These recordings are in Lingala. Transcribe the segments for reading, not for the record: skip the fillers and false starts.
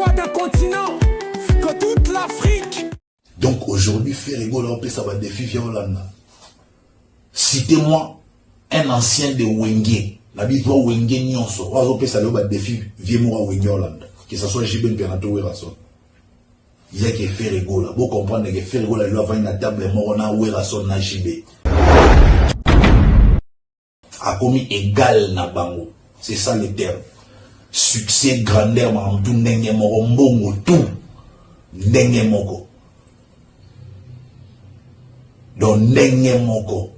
voix d'un continent, que toute l'Afrique. Donc aujourd'hui, Ferre Gola opesa ba défi via Hollanda. Citez-moi un ancien de Wenge, na bi droit Wenge nyonso, oyo azopesa lelo ba défi vie moko ya Wenge Hollanda, que ça soit JB Mpiana to Werrason. Yake Ferre Gola, bo comprendre que Ferre Gola lelo avandi na table moko na Werrason na JB. Akomi égal na bango. C'est ça le terme. Succès, grandeur, makambo tout ndenge moko, mbongo tout ndenge moko. Donc ndenge moko.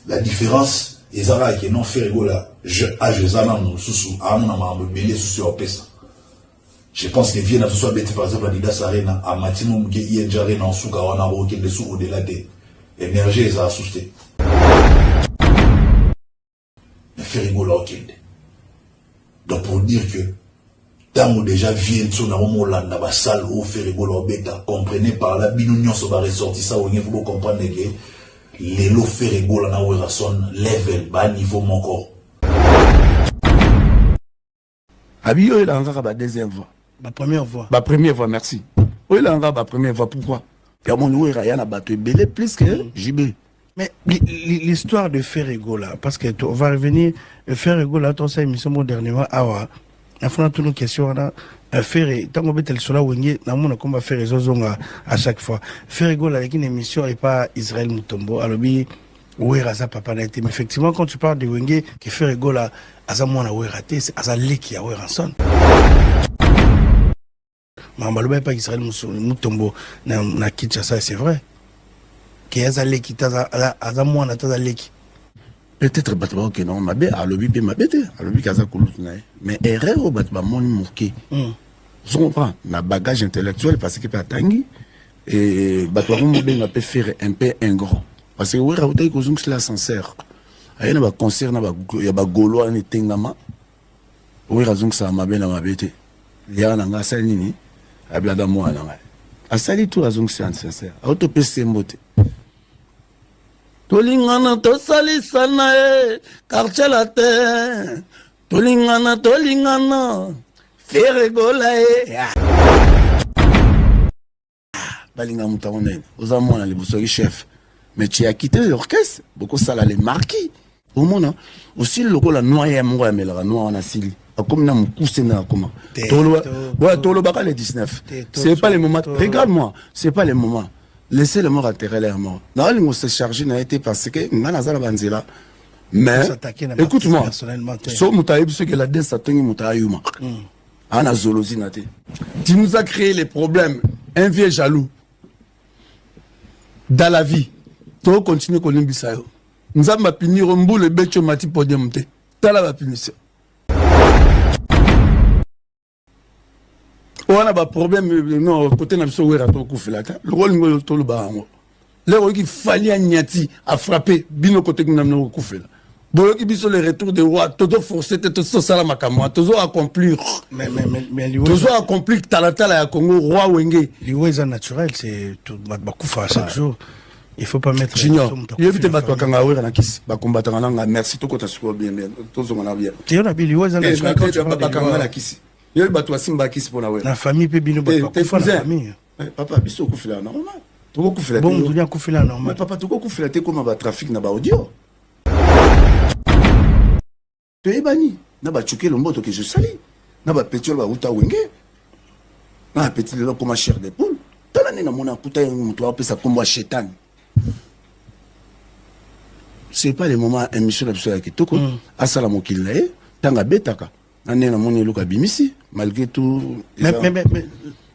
La différence ezalaka ke non Ferre Gola âge eza nanu mosusu aamona makambo ebele susu ya opesa. Je pense que vie na biso abeti par exemple Adidas Arena amati mo moke ING Arena osuka wana okende su au-delà te. Énergie ezala susu te. Mais Ferre Gola okende. Donc pour dire que ntango déjà vie nso na omolanda basale oyo Ferre Gola obeta, comprenez par là bino nyonso ba ressortissant Wenge, faut comprendre que lelo Ferre Gola na Werrason level ba niveau moko. Abi oyo elanga kaka ba deuxième voix. Ba première voix. Ba première voix, merci. Oyo elanga kaka ba première voix, pourquoi? Ya moni oyo ya na bato ebele plus que JB. Mais l'histoire de Ferre Gola, parce que on va revenir, Ferre Gola, toi, ça émission bon dernièrement, awa, afuna tunu question wana, Ferre, tango betel sola Wenge, namona komba Ferre zozonga à chaque fois. Ferre Gola avec une émission et pas Israël Mutombo, alobi Wera aza papa na été. Mais effectivement, quand tu parles de Wenge, que Ferre Gola aza mwana Wera te, aza leki ya Werrason. Makambo alobi epa Israël Mutombo na Kinshasa, c'est vrai. Ke aza leki te, aza mwana te, aza leki. Peut-être bato bakokende yango mabe, alobi mpe mabe te, alobi ke aza kulutu na ye. Mais erreur oyo bato bamoni moke. Ozo comprend na bagage intellectuel parce que mpe atangi et bato bakomobenga mpe Ferre un peu ingrat. Parce que Wera autaki kozongisela ascenseur. Aye na baconcert na ya bagaulois wana etengama. Wera azongisaka mabe na mabe te. Yaka na ngai asali nini? Abilaka mwana na ngai. Asali tour azongisela ascenseur. Autopesa ye mbote. Tolingana tosalisana ye quartier latin. Tolingana tolingana Ferre Gola ye. Balinga moto yango nini? Oza mwana liboso ki chef. Mais tu as quitté l'orchestre, bokosala les marquis. Omona aussi lokola noir ya moko amelaka noir wana sili. Akomi na mokuse na akoma. Ouais, tolobaka le 19. C'est pas le moment. Regarde-moi, c'est pas le moment. Laissez le mort enterrer leur mort. Nalingo se charger na été parce que nga nazala banzela. Mais écoute-moi. So moto ayebi soki la danse atongi moto ayuma. Ana zolozi na te. Tu nous as créé les problèmes. Un vieux jaloux. Dans la vie. To continue kolimbisa yo. Nzambe apinir mbula ebeti yo mati podium te. Tala ba punition. Wana ba problème non côté na biso Wera to kufela ta. Lokola lingo toloba yango. Lero oyoki Fally anyati a frappé bino côté kuna bino kokufela. Boyoki biso le retour de roi, tozo forcer te, tozo sala makambo, tozo accomplir. Mais tozo accomplir talatala ya Congo roi Wenge. Liwa eza naturel, c'est tout bakufa chaque jour. Il faut pas mettre Junior, yebi te bato bakanga Wera na kisi, bakombataka na nga, merci tokota sikoyo bien bien, tozonga na bien. Te na bili liwa eza naturel quand tu parles de bakanga liwa. na kisi. Yebi bato basimba kisi pona Wera. Na famille pe bino bato bakufa na famille. Papa biso okufela normal. Tokokufela te. Bon, mutu akufela normal. Mais papa tokokufela te koma ba trafic na ba audio. Toyebani na ba Tchukelo Mboto que je salue, na ba petit ba uta Wenge. Na ba petit lelo koma chair de poule. Tala nde namona akuta ye moto apesa kombo ya Shetani. C'est pas le moment émission na biso ya kitoko. Asala mokili na ye tanga betaka. Na nde namoni eloko abimisi malgré tout. Mais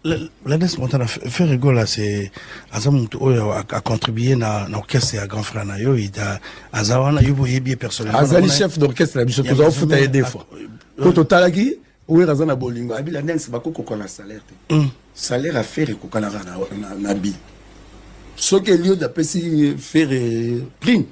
L'Ades Montana Ferre Gola, c'est aza mutu oyo a contribué na orchestre ya grand frère na yo, ida aza wana yo boyebi personnellement. Azali chef d'orchestre na biso, toza kofuta ye deux fois. Po totalaki Wera aza na bolingo, abila ndenge bakokokana na salaire te. Salaire à faire ekokanaka na bill. Soki Eliod apesi Ferre prime,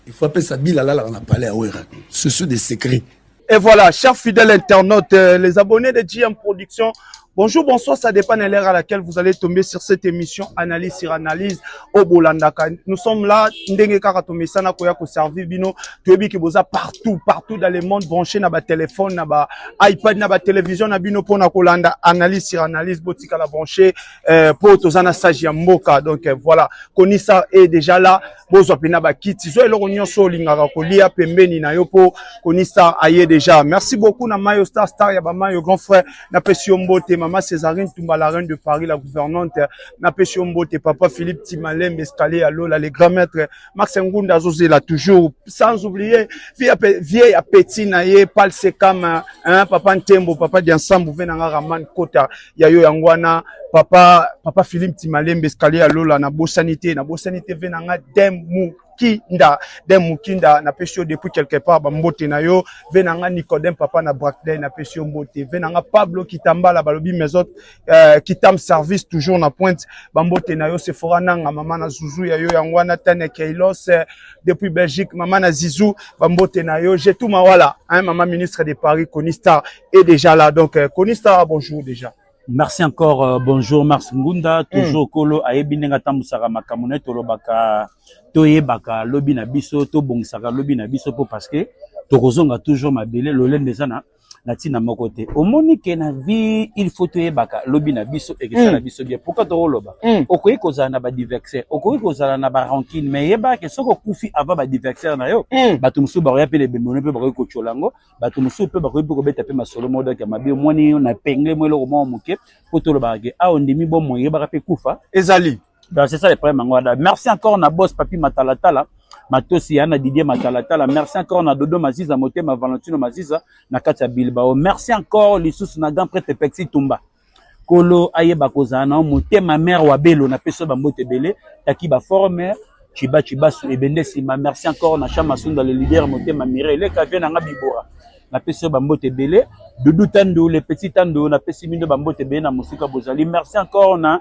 il faut apesa bill alalaka na palais ya Wera. Ce sont des secrets. Et voilà, chers fidèles internautes, les abonnés de JM Production, Bonjour, bonsoir, ça dépend de l'heure à laquelle vous allez tomber sur cette émission Analyse sur Analyse au Bolandaka. Nous sommes là, ndenge kaka tomesana koya ko servir bino, toyebi ke boza partout, partout dans le monde branché na ba téléphone, na ba iPad, na ba télévision na bino pona kolanda Analyse sur Analyse botikala branché po toza na sage ya mboka. Donc voilà, Konisa est déjà là, bozwa pena ba kiti. Zo eloko nyonso olingaka kolia pembeni na yo po Konisa aye déjà. Merci beaucoup na Mayo Star Star ya ba Mayo grand frère, napesi yo mbote mama Césarine Tumba, la reine de Paris, la gouvernante, napesi yo mbote papa Philippe Timalembe, escalier ya Lola, le grand maître Max Ngunda azozela toujours, sans oublier vieille appétit na ye Pal Sekam, hein, papa Ntembo, papa Diansambu ve nanga Raman Kota ya yo yango wana, papa Philippe Timalembe, escalier ya Lola, na bosani te, na bosani te ve nanga Demu Kinda, Dem Mukinda, napesi yo depuis quelque part bambote na yo ve nanga Nicodème, papa na Brackday, napesi yo mbote ve nanga Pablo Kitambala, balobi maison Kitam service toujours na pointe, bambote na yo Sephora nanga mama na Zuzu ya yo yango wana, Tania Keilos depuis Belgique, mama na Zizou, bambote na yo Jetou Mawala, hein, maman ministre de Paris. Konistar est déjà là. Donc Konistar, bonjour déjà. Merci encore, bonjour Mars Ngunda, toujours kolo ayebi ndenge atambusaka makambo na ye. Tolobaka, toyebaka lobi na biso, tobongisaka lobi na biso mpo parce que tokozonga toujours mabele. Lolendo eza na ntina moko te. Omoni ke na vie, il faut toyebaka lobi na biso ekesala biso bien. Pourquoi tokoloba? Okoki kozala na baadversaire, okoki kozala na barancune, mais yebaka soki okufi avant baadversaire na yo, bato mosusu bakoya mpe lebembono mpe bakoki kotiola yango, bato mosusu mpe bakoki mpe kobeta mpe masolo moko donc ya mabe. Omoni na pengle mo eloko moko moke mpo tolobaka ke awa ondimi bomoi, yebaka mpe kufa ezali. Donc c'est ça le problème yango wana. Merci encore na boss Papi Matalatala Matosi ya na Didier Matalatala. Merci encore na Dodo Maziza, motema Valentino Maziza na kati ya Bilbao. Merci encore lisusu na grand prêtre Pexi Tumba, kolo ayeba kozala na motema mare wa belo, napesi bambote ebele, taki baforme Chiba Chibasu ebende nsima. Merci encore na Chama Sunda, le leader, motema Mireille Leka vie nanga Bibora, napesi yo bambote ebele. Dudu Tandu, le petit Tandu, napesi bino bambote ebele na mosika bozali. Merci encore na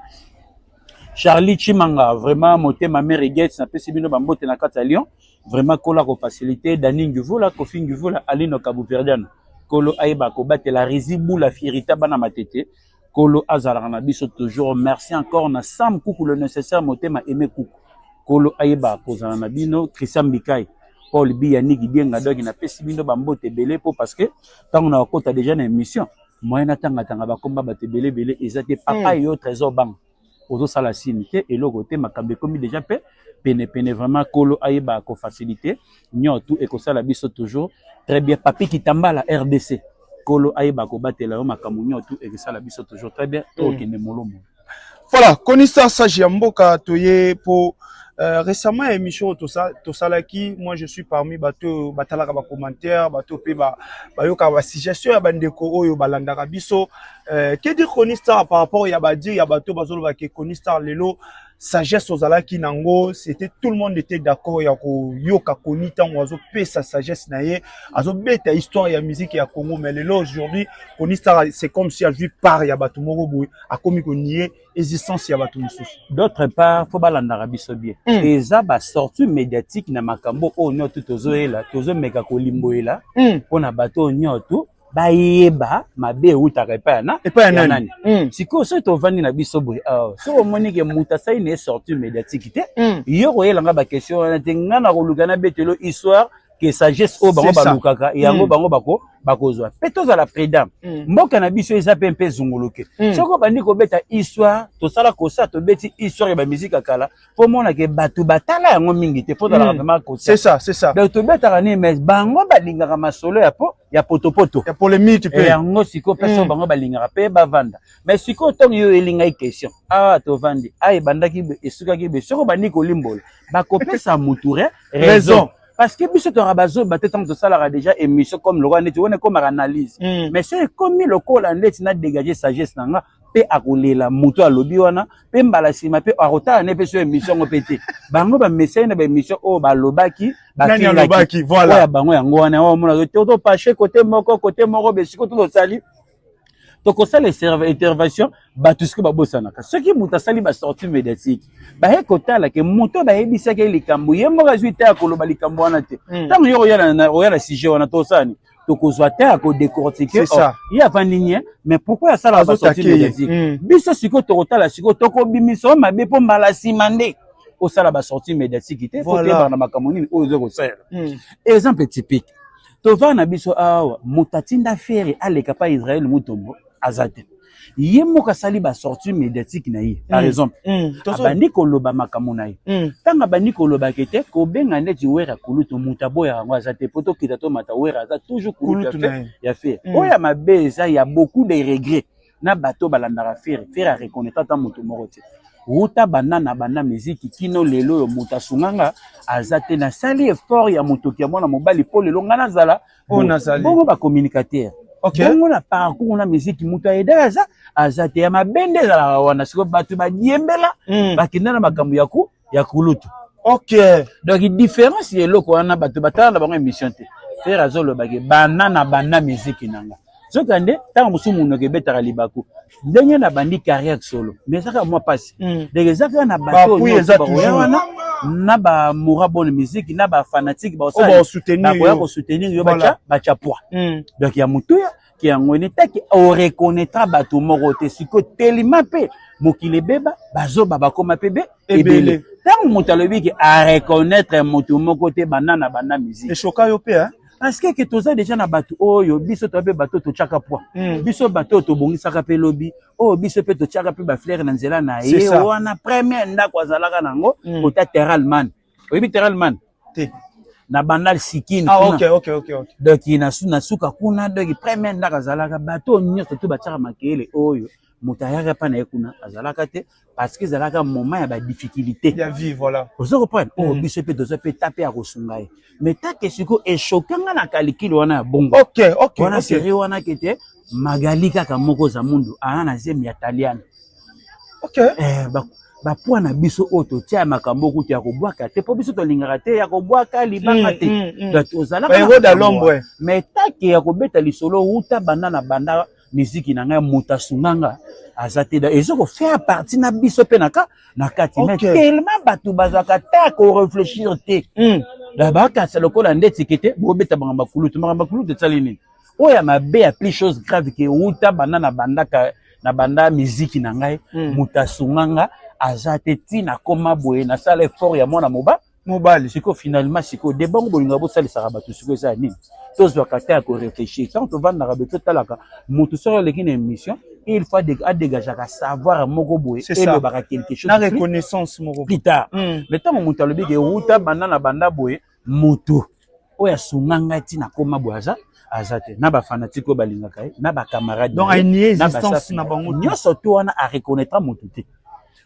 Charlie Chimanga, vraiment motema Mary Gates, napesi bino bambote na kati ya Lyon. Vraiment kola kofacilité Dani Nguvula, Kofi Nguvula, Alino Kabuverdiano, kolo ayeba kobatela Rizi Bula Fierita bana Matete, kolo azalaka na biso toujours. Merci encore na Sam Kuku, le nécessaire, motema Aimé Kuku, kolo ayeba kozala na bino. Christian Bikai, Paul Biya Niki Dienga, donc napesi bino bambote ebele po parce que ntango na bakota déjà na émission, moyen natangatanga bakomba bato ebele ebele eza te. Papa yo Trésor Bang ozosala sini te, eloko te, makambo ekomi déjà mpe penepene. Vraiment kolo ayeba kofacilité nyonso ekosala biso toujours très bien. Papi Kitambala RDC, kolo ayeba kobatela yo, makambo nyonso ekosala biso toujours très bien, tokende molomo. Voilà, Konisa, sage ya mboka, toye po récemment émission tosalaki, moi je suis parmi bato batalaka bacommentaire, bato mpe bayokaka basuggestion ya bandeko oyo balandaka biso. Que dire, Konistar, par rapport ya badire ya bato bazolobaka Konistar lelo sagesse ozalaki nango, c'était tout le monde était d'accord ya koyoka Koni ntango azopesa sagesse na ye, azobeta histoire ya musique ya Congo. Mais lelo, aujourd'hui, Konistar, c'est comme si azwi part ya bato moko boye, akomi konie existence ya bato mosusu. D'autre part, fo balandaka biso bien. Eza basortie médiatique na makambo oyo nyonso tozoyela, tozomeka kolimboyela mpona bato oyo nyonso bayeba mabe eutaka epai ya na epai ya nani. Sikoyo soki tovandi na biso boye awa, soki omoni ke moto asali na ye sortie médiatique te, yo koyelanga baquestion wana te. Nga na koluka nabetelo histoire ke sagesse oyo bango balukaka yango, bango bako bakozwa mpe. Tozala prudent. Mboka na biso eza mpe zunguluke. Soki obandi kobeta histoire, tosala kosa tobeti histoire ya bamusike ya kala mpo monake bato batala yango mingi te, fo tozalaka vraiment conscient. C'est ça, c'est ça. Donc tobetaka nini? Mais bango balingaka masolo ya po ya potopoto. Ya polémique mpe. Yango sikoyo mpe so bango balingaka mpe bavanda. Mais sikoyo ntongo yo elingai question awa, tovandi awa, ebandaki boye, esukaki boye, soki obandi kolimbola, bakopesa mutu raison, parce que biso toyaka bazoba te. Ntango tosalaka déjà émission comme lokola neti wana, ekomaka analyse. Mais so ekomi lokola neti na dégage sagesse na nga mpe akolela moto alobi wana mpe mbala nsima mpe akotala ne mpe so émission yango mpe te. Bango bamesai na baémission oyo balobaki. Nani alobaki, voilà. Oyo ya bango yango wana omonaka topache côté moko, côté moko besiko to tosali, tokosala intervention. Bato sikoyo babosanaka soki moto asali basortie médiatique, baye kotala ke moto bayebisaki ye likambo, ye moko azwi te ya koloba likambo wana te. Ntango yo oya na sujet wana, tosala nini? Tokozwa te ya kodécortiquer. C'est ça. Oh, ye avandi nye, mais pourquoi asalaka basortie Azotake ye. médiatique? Biso sikoyo tokotala, sikoyo tokobimisa oyo mabe mpo mbala nsima nde osala basortie médiatique te, po toyebaka na makambo nini oyo oza kosalela. Exemple typique, tovanda na biso awa, moto atinda Ferre aleka pa Israel Mutombo aza te. Ye moko asali basortie médiatique na ye, par exemple, abandi koloba makambo na ye. Ntango abandi kolobaka te, kobenga neti Wera kulutu, moto aboyaka yango aza te, po tokita tomata, Wera aza toujours kulutu Kulutu na ye. Ya Ferre. Oyo ya mabe eza ya beaucoup de regret na bato balandaka Ferre. Ferre areconnaître ata moto moko te. Wuta banda na banda miziki kino lelo oyo, moto asunganga aza te. Nasali effort ya motoki ya mwana mobali mpo lelo ngai nazala Oyo nazali. Bongo bacommunicateur, bongo na parcours na miziki, moto ayedaka aza te. Ya mabe nde ezalaka wana. Sikoyo bato badiembela, bakenda na makambo ya kulutu. Donc différence ya eloko wana, bato batala na bango émission te. Ferre azolobaki banda na banda miziki na nga, soki nde ntango mosusu monoko ebetaka libaku ndenge na bandi carrière solo, mais ezaka mwa mpasi. Donc eza kaka na bato Ba-appui oyo eza bakoya toujours. wana na bamoura bonne musique, na bafanatique Oyo baosoutenir bakoya yo. kosoutenir yo. Batya poids. Donc ya motuya ke yango ene taki oreconnaîtra bato moko te. Sikoyo telema mpe mokili ebeba, bazoba bakoma mpe be Ebele. ebele. Ntango moto alobi ke areconnaître moto moko te banda na banda musique, Eshoka yo mpe, hein? Parce que ke toza déjà na bato oyo biso toya mpe bato oyo totyaka poids, biso bato oyo tobongisaka mpe lobi oyo biso mpe totyaka mpe bafleur na nzela na C'est ye ça. wana. Première ndako azalaka nango kota Teralman. Oyebi Teralman? Te. Na Bandal Sikini Ah, kuna. ok. Donc na suka kuna, donc première ndako azalaka, bato oyo nyonso to batiaka makeyele oyo moto ayaka mpa na ye kuna azalaka te, parce que ezalaka moment ya badifficulté Ya vie, voilà. Oza comprendre oyo biso mpe toza mpe ta mpe ya kosunga ye, mais take sikoyo eshokanga na kalikili wana ya bongo wana. Série wana kete Magali kaka moko za mundu aa na zemi ya Taliane. Eh, bapoi na biso oyo totia ya makambo kutu ya kobwaka te, mpo biso tolingaka te ya kobwaka libanga te. Donc tozalaka na Ba héros makambo l'ombre. wana. Mais take ya kobeta lisolo wuta banda na banda miziki na ngai, moto asunganga aza te, eza kofaire partie na biso mpe na kati. Mais tellement bato bazwaka te ya koréfléchir te, bakasa lokola ndeti ke te bobeta makambo ya kulutu. Makambo ya kulutu esali nini oyo ya mabe ya plus chose grave ke wuta banda na bandaka na banda miziki na ngai, moto asunganga aza te. Ntina koma boye, nasala effort ya mwana mobali. Sikoyo finalement, sikoyo de bango bolingo bosalisaka bato, sikoyo eza ya nini? Tozwaka te ya koréfléchir. Ntango tovandaka be, totalaka moto soki aleki na émission, il faut adégageaka savoir moko boye, C'est ça. elobaka quelque chose Na reconnaissance moko. Plus tard. Mais ntango moto alobi ke wuta banda na banda boye, moto oyo asunga ngai ntina koma boye aza te, na bafanatike oyo balingaka ye, na bacamarade, Donc, anie existence na bango tout. nyonso to wana, areconnaîtra moto te.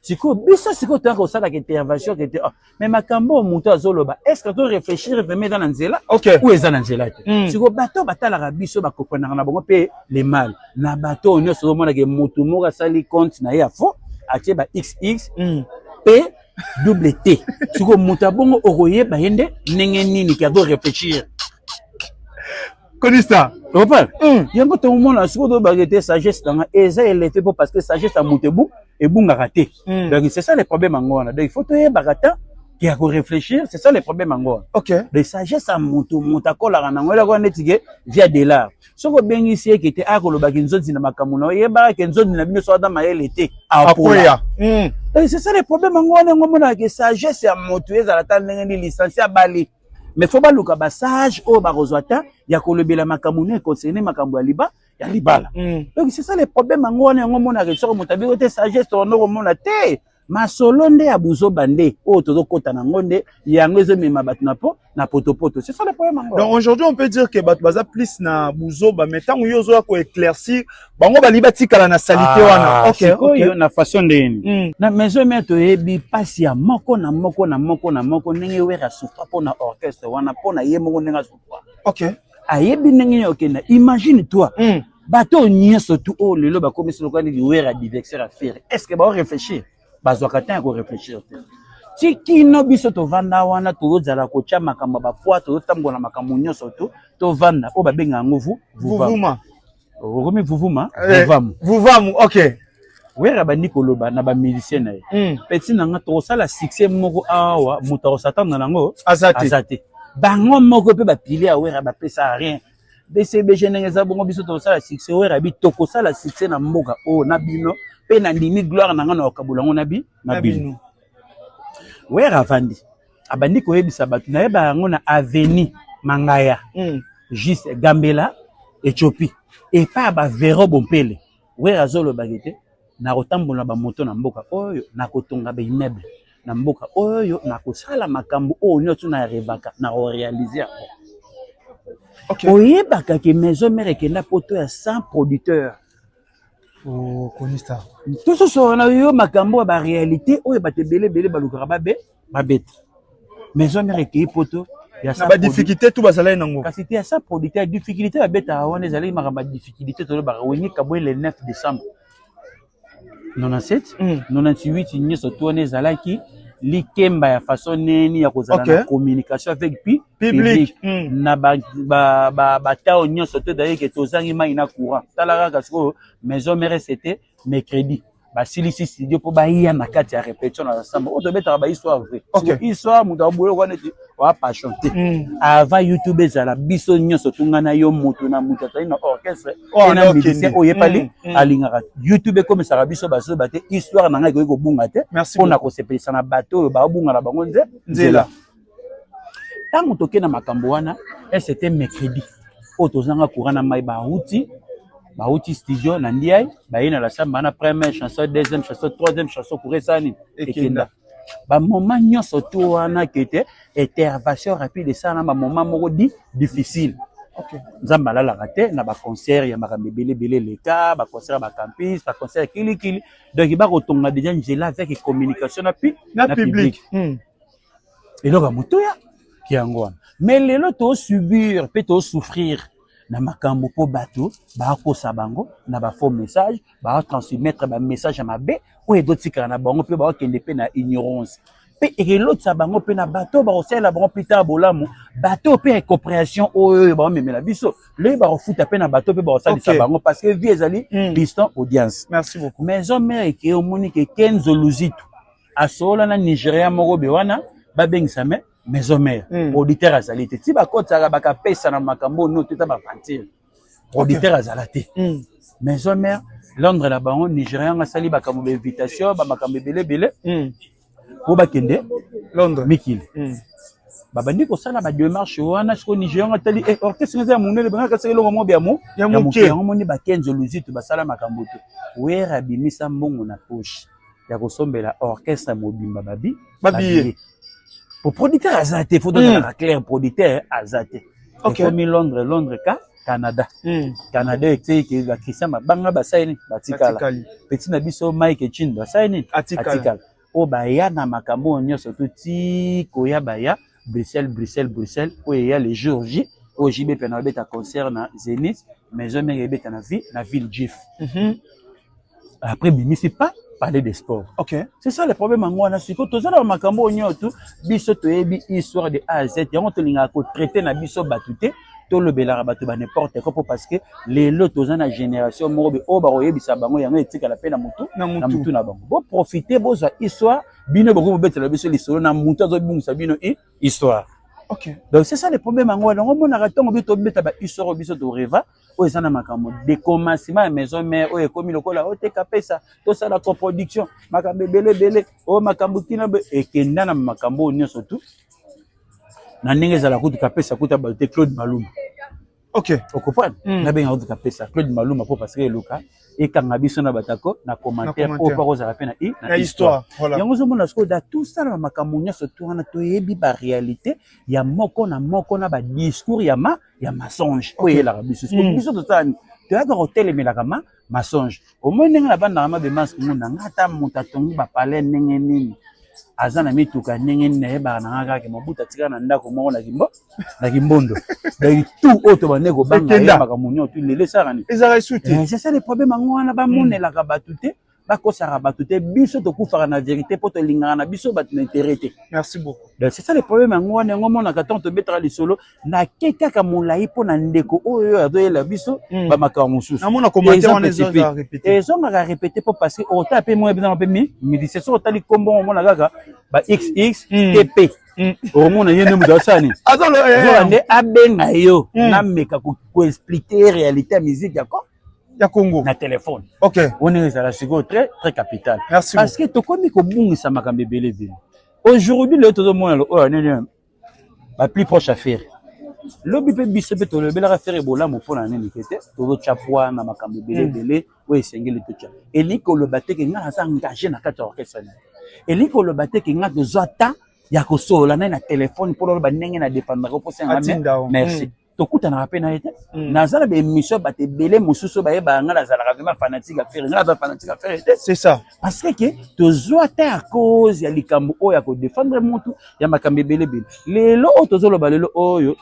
Sikoyo biso sikoyo toyaka kosalaka intervention ke te, oh, mais makambo oyo moto azoloba, est ce que toréfléchir vraiment, eza na nzela ou eza na nzela te? Sikoyo bato oyo batalaka biso bakomprenaka na bango mpe le mal na bato oyo nyonso. Ozomonake moto moko asali compte na ye ya faux, atie ba xx p double t. Sikoyo moto ya bongo, okoyeba ye nde ndenge nini ke azoréfléchir? Konista. Opa yango tomona sikoyo, tobaki te sagesse nanga eza élevé mpo parce que sagesse ya moto ebungaka te. Donc c'est ça le problème yango wana. Donc il faut toyebaka ta ke ya koréfléchir, c'est ça le problème yango wana. Donc sagesse ya moto, moto akolaka nango eloko neti ke via de l'art. Soki obengisi eke te, akolobaki nzonzi na makambo na oyebaka ke nzonzi na bino so aza mayele te, apola. Apoya. Donc c'est ça le problème yango wana. Yango omonaka ke sagesse ya moto ezala ta ndenge nini, licencié abali, mais faut baluka basage oyo bakozwa ta ya kolobela makambo no econcerne makambo ya liba ya libala. Donc c'est ça le problème yango wana. Yango omonaka soki moto abiki te sagesse, tokondo komona te masolo nde ya buzoba nde oyo tozokɔta nango, nde yango ezomema bato na po na potopoto. C'est ça le problème yango. Donc aujourd'hui, on peut dire que bato baza plus na buzoba, mais ntango yo ozoya koéclaircir bango, balingi batikala na saleté wana. Sikoyo na façon ndeni na maison mère, toyebi mpasi ya moko na moko na moko na moko, ndenge Wera asouffra mpo na orchestre wana, mpo na ye moko ndenge asouffra. Ayebi ndenge nini okenda. Imagine toi, bato oyo nyonso tu oyo lelo bakomisi lokola nini Wera adversaire ya Ferre, est ce que baoréfléchir? Bazwaka temps ya koréfléchir te. Ti kino biso tovanda wana, tozozala kotya makambo ya bapoi, tozotambola makambo nyonso tu, tovanda oyo babenga yango vuvamu. Vuvuma. Okomi vuvuma. Eh, Vuvamu. Vuvamu, ok. Wera bandi koloba na bamusicien na ye: "Petit na nga, tokosala succès moko awa, moto akosatanda nango aza te." Aza te. Bango moko mpe bapilier ya Wera bapesa rien. BCBG ndenge eza bongo, biso tokosala succès. Wera bi tokosala succès na mboka oyo na bino, mpe nandimi gloire na ngai na kokabola yango na bi na bino. Wera avandi, abandi koyebisa bato, nayeba yango na avenue Mangaya, juste Gambela Ethiopie, epai ya bavero Bompele. Wera azolobaki te: nakotambola bamoto na mboka oyo, nakotonga baimmeuble na mboka oyo, nakosala makambo oyo nyonso na rêvaka, na koréaliser yango. Oyebaka ke Maison Mère ekenda poto ya 100 producteurs. Okonisa. Tososola na yo makambo ya baréalité oyo bato ebele ebele balukaka babe babeta. Maison Mère ekei poto ya na badifficulté tu bazalaki nango. Kasi te, ya 100 producteur, difficulté babetaka wana ezalaki makambo ya difficulté. Tolobaka Wenge kabwe le 9 décembre 97, 98, nyonso to wana ezalaki likemba ya façon nini ya kozala na communication avec pi public. Na batao nyonso to ezalaki ke tozangi mai na courant. Tala kaka sikoyo, Maison Mère, c'était mercredi, basilisi studio mpo baya na kati ya répétition na ensemble oyo tobetaka bahistoire vrai. Histoire, moto aboye wana neti oa passion te. Avant YouTube ezala, biso nyonso tunga na yo, moto na moto azali na orchestre na musicien oyo yepali alingaka YouTube, ekomisaka biso bazoba te. Histoire na ngai ekoki kobunga te mpona kosepelisa na bato oyo baobunga na bango nze nzela. Ntango tokei na makambo wana, c'était mercredi oyo tozanga courant na mai. Bauti studio na Ndiaye, baye na la chambre wana, première chanson, deuxième chanson, troisième chanson, courant esala nini? Ekenda. Bamoma nyonso to wana kete intervention rapide esala na bamoma moko di difficile. Nzambe alalaka te na baconcert ya makambo ebele ebele eleka, baconcert ya bacampus, baconcert ya kilikili. Donc bakotonga déjà nzela avec communication na pi na public. Eloko ya motoya yango wana. Mais lelo tosubir mpe tosouffrir na makambo mpo bato bakosa bango na bafaux message, batransmettre bamessage ya mabe oyo ezotikala na bango, mpe bakokende mpe na ignorance, mpe ekelotisa bango mpe na bato bakosalela bango plus tard bolamu. Bato mpe ya compréhension oyo baomemela biso loyi, bakofuta mpe na bato mpe bakosalisa bango, parce que vie ezali piston audience. Merci beaucoup. Maison Mère eke, omoni ke Kenzo Luzitu asola na Nigéria moko be wana, babengisa me Maison Mère. Producteur azali te, ti bakotisaka bakapesa na makambo oyo te, ta baventure, producteur azala te. Maison Mère Londres na bango, Nigérien asali bakambo, bainvitation, bamakambo ebele ebele po bakende Londres. Mikili babandi kosala badémarche wana. Sikoyo Nigérien atali eh, orchestre eza ya monene, bengaka seke eloko moko ya mo ya moke. Yango moni bakenzo Luzitu basala makambo te. Wera abimisa mbongo na poche ya kosombela orchestre mobimba babi Babillet. Po producteur aza te, faut tozalaka clair, producteur aza te. Ekomi Londres, Londres ka Canada. Canada eteyeke bachristien mabanga basali nini? Batikala. Batikali. Petit na biso Mike Chindo asali nini? Atikala. Atikala. Oyo baya na makambo oyo nyonso to ti koya, baya Bruxelles, Bruxelles, Bruxelles oyo eya le jour J oyo JB mpe na babeta concert na Zénith, Maison Mère ebeta na ville, na ville Jif. Après bimisi pas parler de sport. C'est ça le problème yango wana. Sikoyo toza na makambo oyo nyonso, biso toyebi histoire de A à Z. Yango tolingaka kotraiter na biso bato te, tolobelaka bato ba n'importe quoi, po parce que lelo toza na génération moko be oyo bakoyebisa bango yango etikala mpe na motu na na mutu mutu na bango. Boprofite, bozwa histoire. Bino bokoki bobetela biso lisolo na mutu azobungisa bino histoire. Donc c'est ça le problème yango wana. Yango omonaka ntongo biso tobeta bahistoire oyo biso torêva, oyo eza na makambo de commencement ya Maison Mère oyo ekomi lokola oteka pesa, tosala coproduction, makambo ebele ebele oyo, makambo kina ekenda na makambo oyo nyonso tu na ndenge ezala kutu kapesa kuta bato te. Claude Maluma, ocomprendre? Nabenga kutu kapesa Claude Maluma mpo parce que eluka ekanga biso na batako na commentaire oyo mpo akozala mpe na na histoire. Yango ozomona sikoyo da tosala makambo nyonso to wana, toyebi baréalité ya moko na moko na badiscours ya ma ya mensonge oyo eyelaka biso. Sikoyo biso tosala nini? Toyaka kotelemelaka ma mensonge. Omoi ndenge nabandaka mabe masque ngunda nga, ata moto atongi bapale ndenge nini, aza na mituka ndenge nini, nayebaka na nga kaka Mobutu atikala na ndako moko na kimbo na kimbondo. Donc tout oyo tobande kobanga Ekenda. ye, makambo nyonso tu lelo esalaka nini? Ezalaka esu te. C'est ça le problème yango wana. Bamonelaka bato te, bakosaka bato te. Biso tokufaka na vérité mpo tolingaka na biso bato na intérêt te. Merci beaucoup. Donc c'est ça le problème yango wana. Yango omonaka ntango tobetaka lisolo, nake kaka molai mpo na ndeko oyo azoyela biso bamakambo mosusu. Namona commentaire wana Exemple ezozala typique. répété. Ezongaka répété mpo parce que otala mpe moya mpeza mpe mi musicien, soki otali kombo, omona kaka ba xx tp. Okomona ye nde moto asala nini? Azoka nde abenga yo nameka koexpliquer réalité ya musique ya ya Congo na telefone. Wana ezala sikoyo très très capital. Merci. Parce que tokomi kobungisa makambo ebele ebele. Aujourd'hui lelo tozomona oyo nini, baplus proche affaire lobi mpe biso mpe tolobelaka Ferre bolamu. Mpona nini ke te tozotya poids na makambo ebele ebele oyo esengeli totya? Elingi koloba te ke ngai naza engagé na kati ya orchestre nini, elingi koloba te ke ngai tozwa ta ya kosolola naye na telefone mpo loloba ndenge na défendraka mposa yanga. Merci. Tokutanaka mpe na ye te. Naza na baémission, bato ebele mosusu bayebaka ngai nazalaka vraiment fanatique ya Ferre. Ngai naza fanatique ya Ferre te. C'est ça. Parce que tozwa te à cause ya likambo oyo ya kodéfendre motu ya makambo ebele ebele. Lelo oyo tozoloba, lelo oyo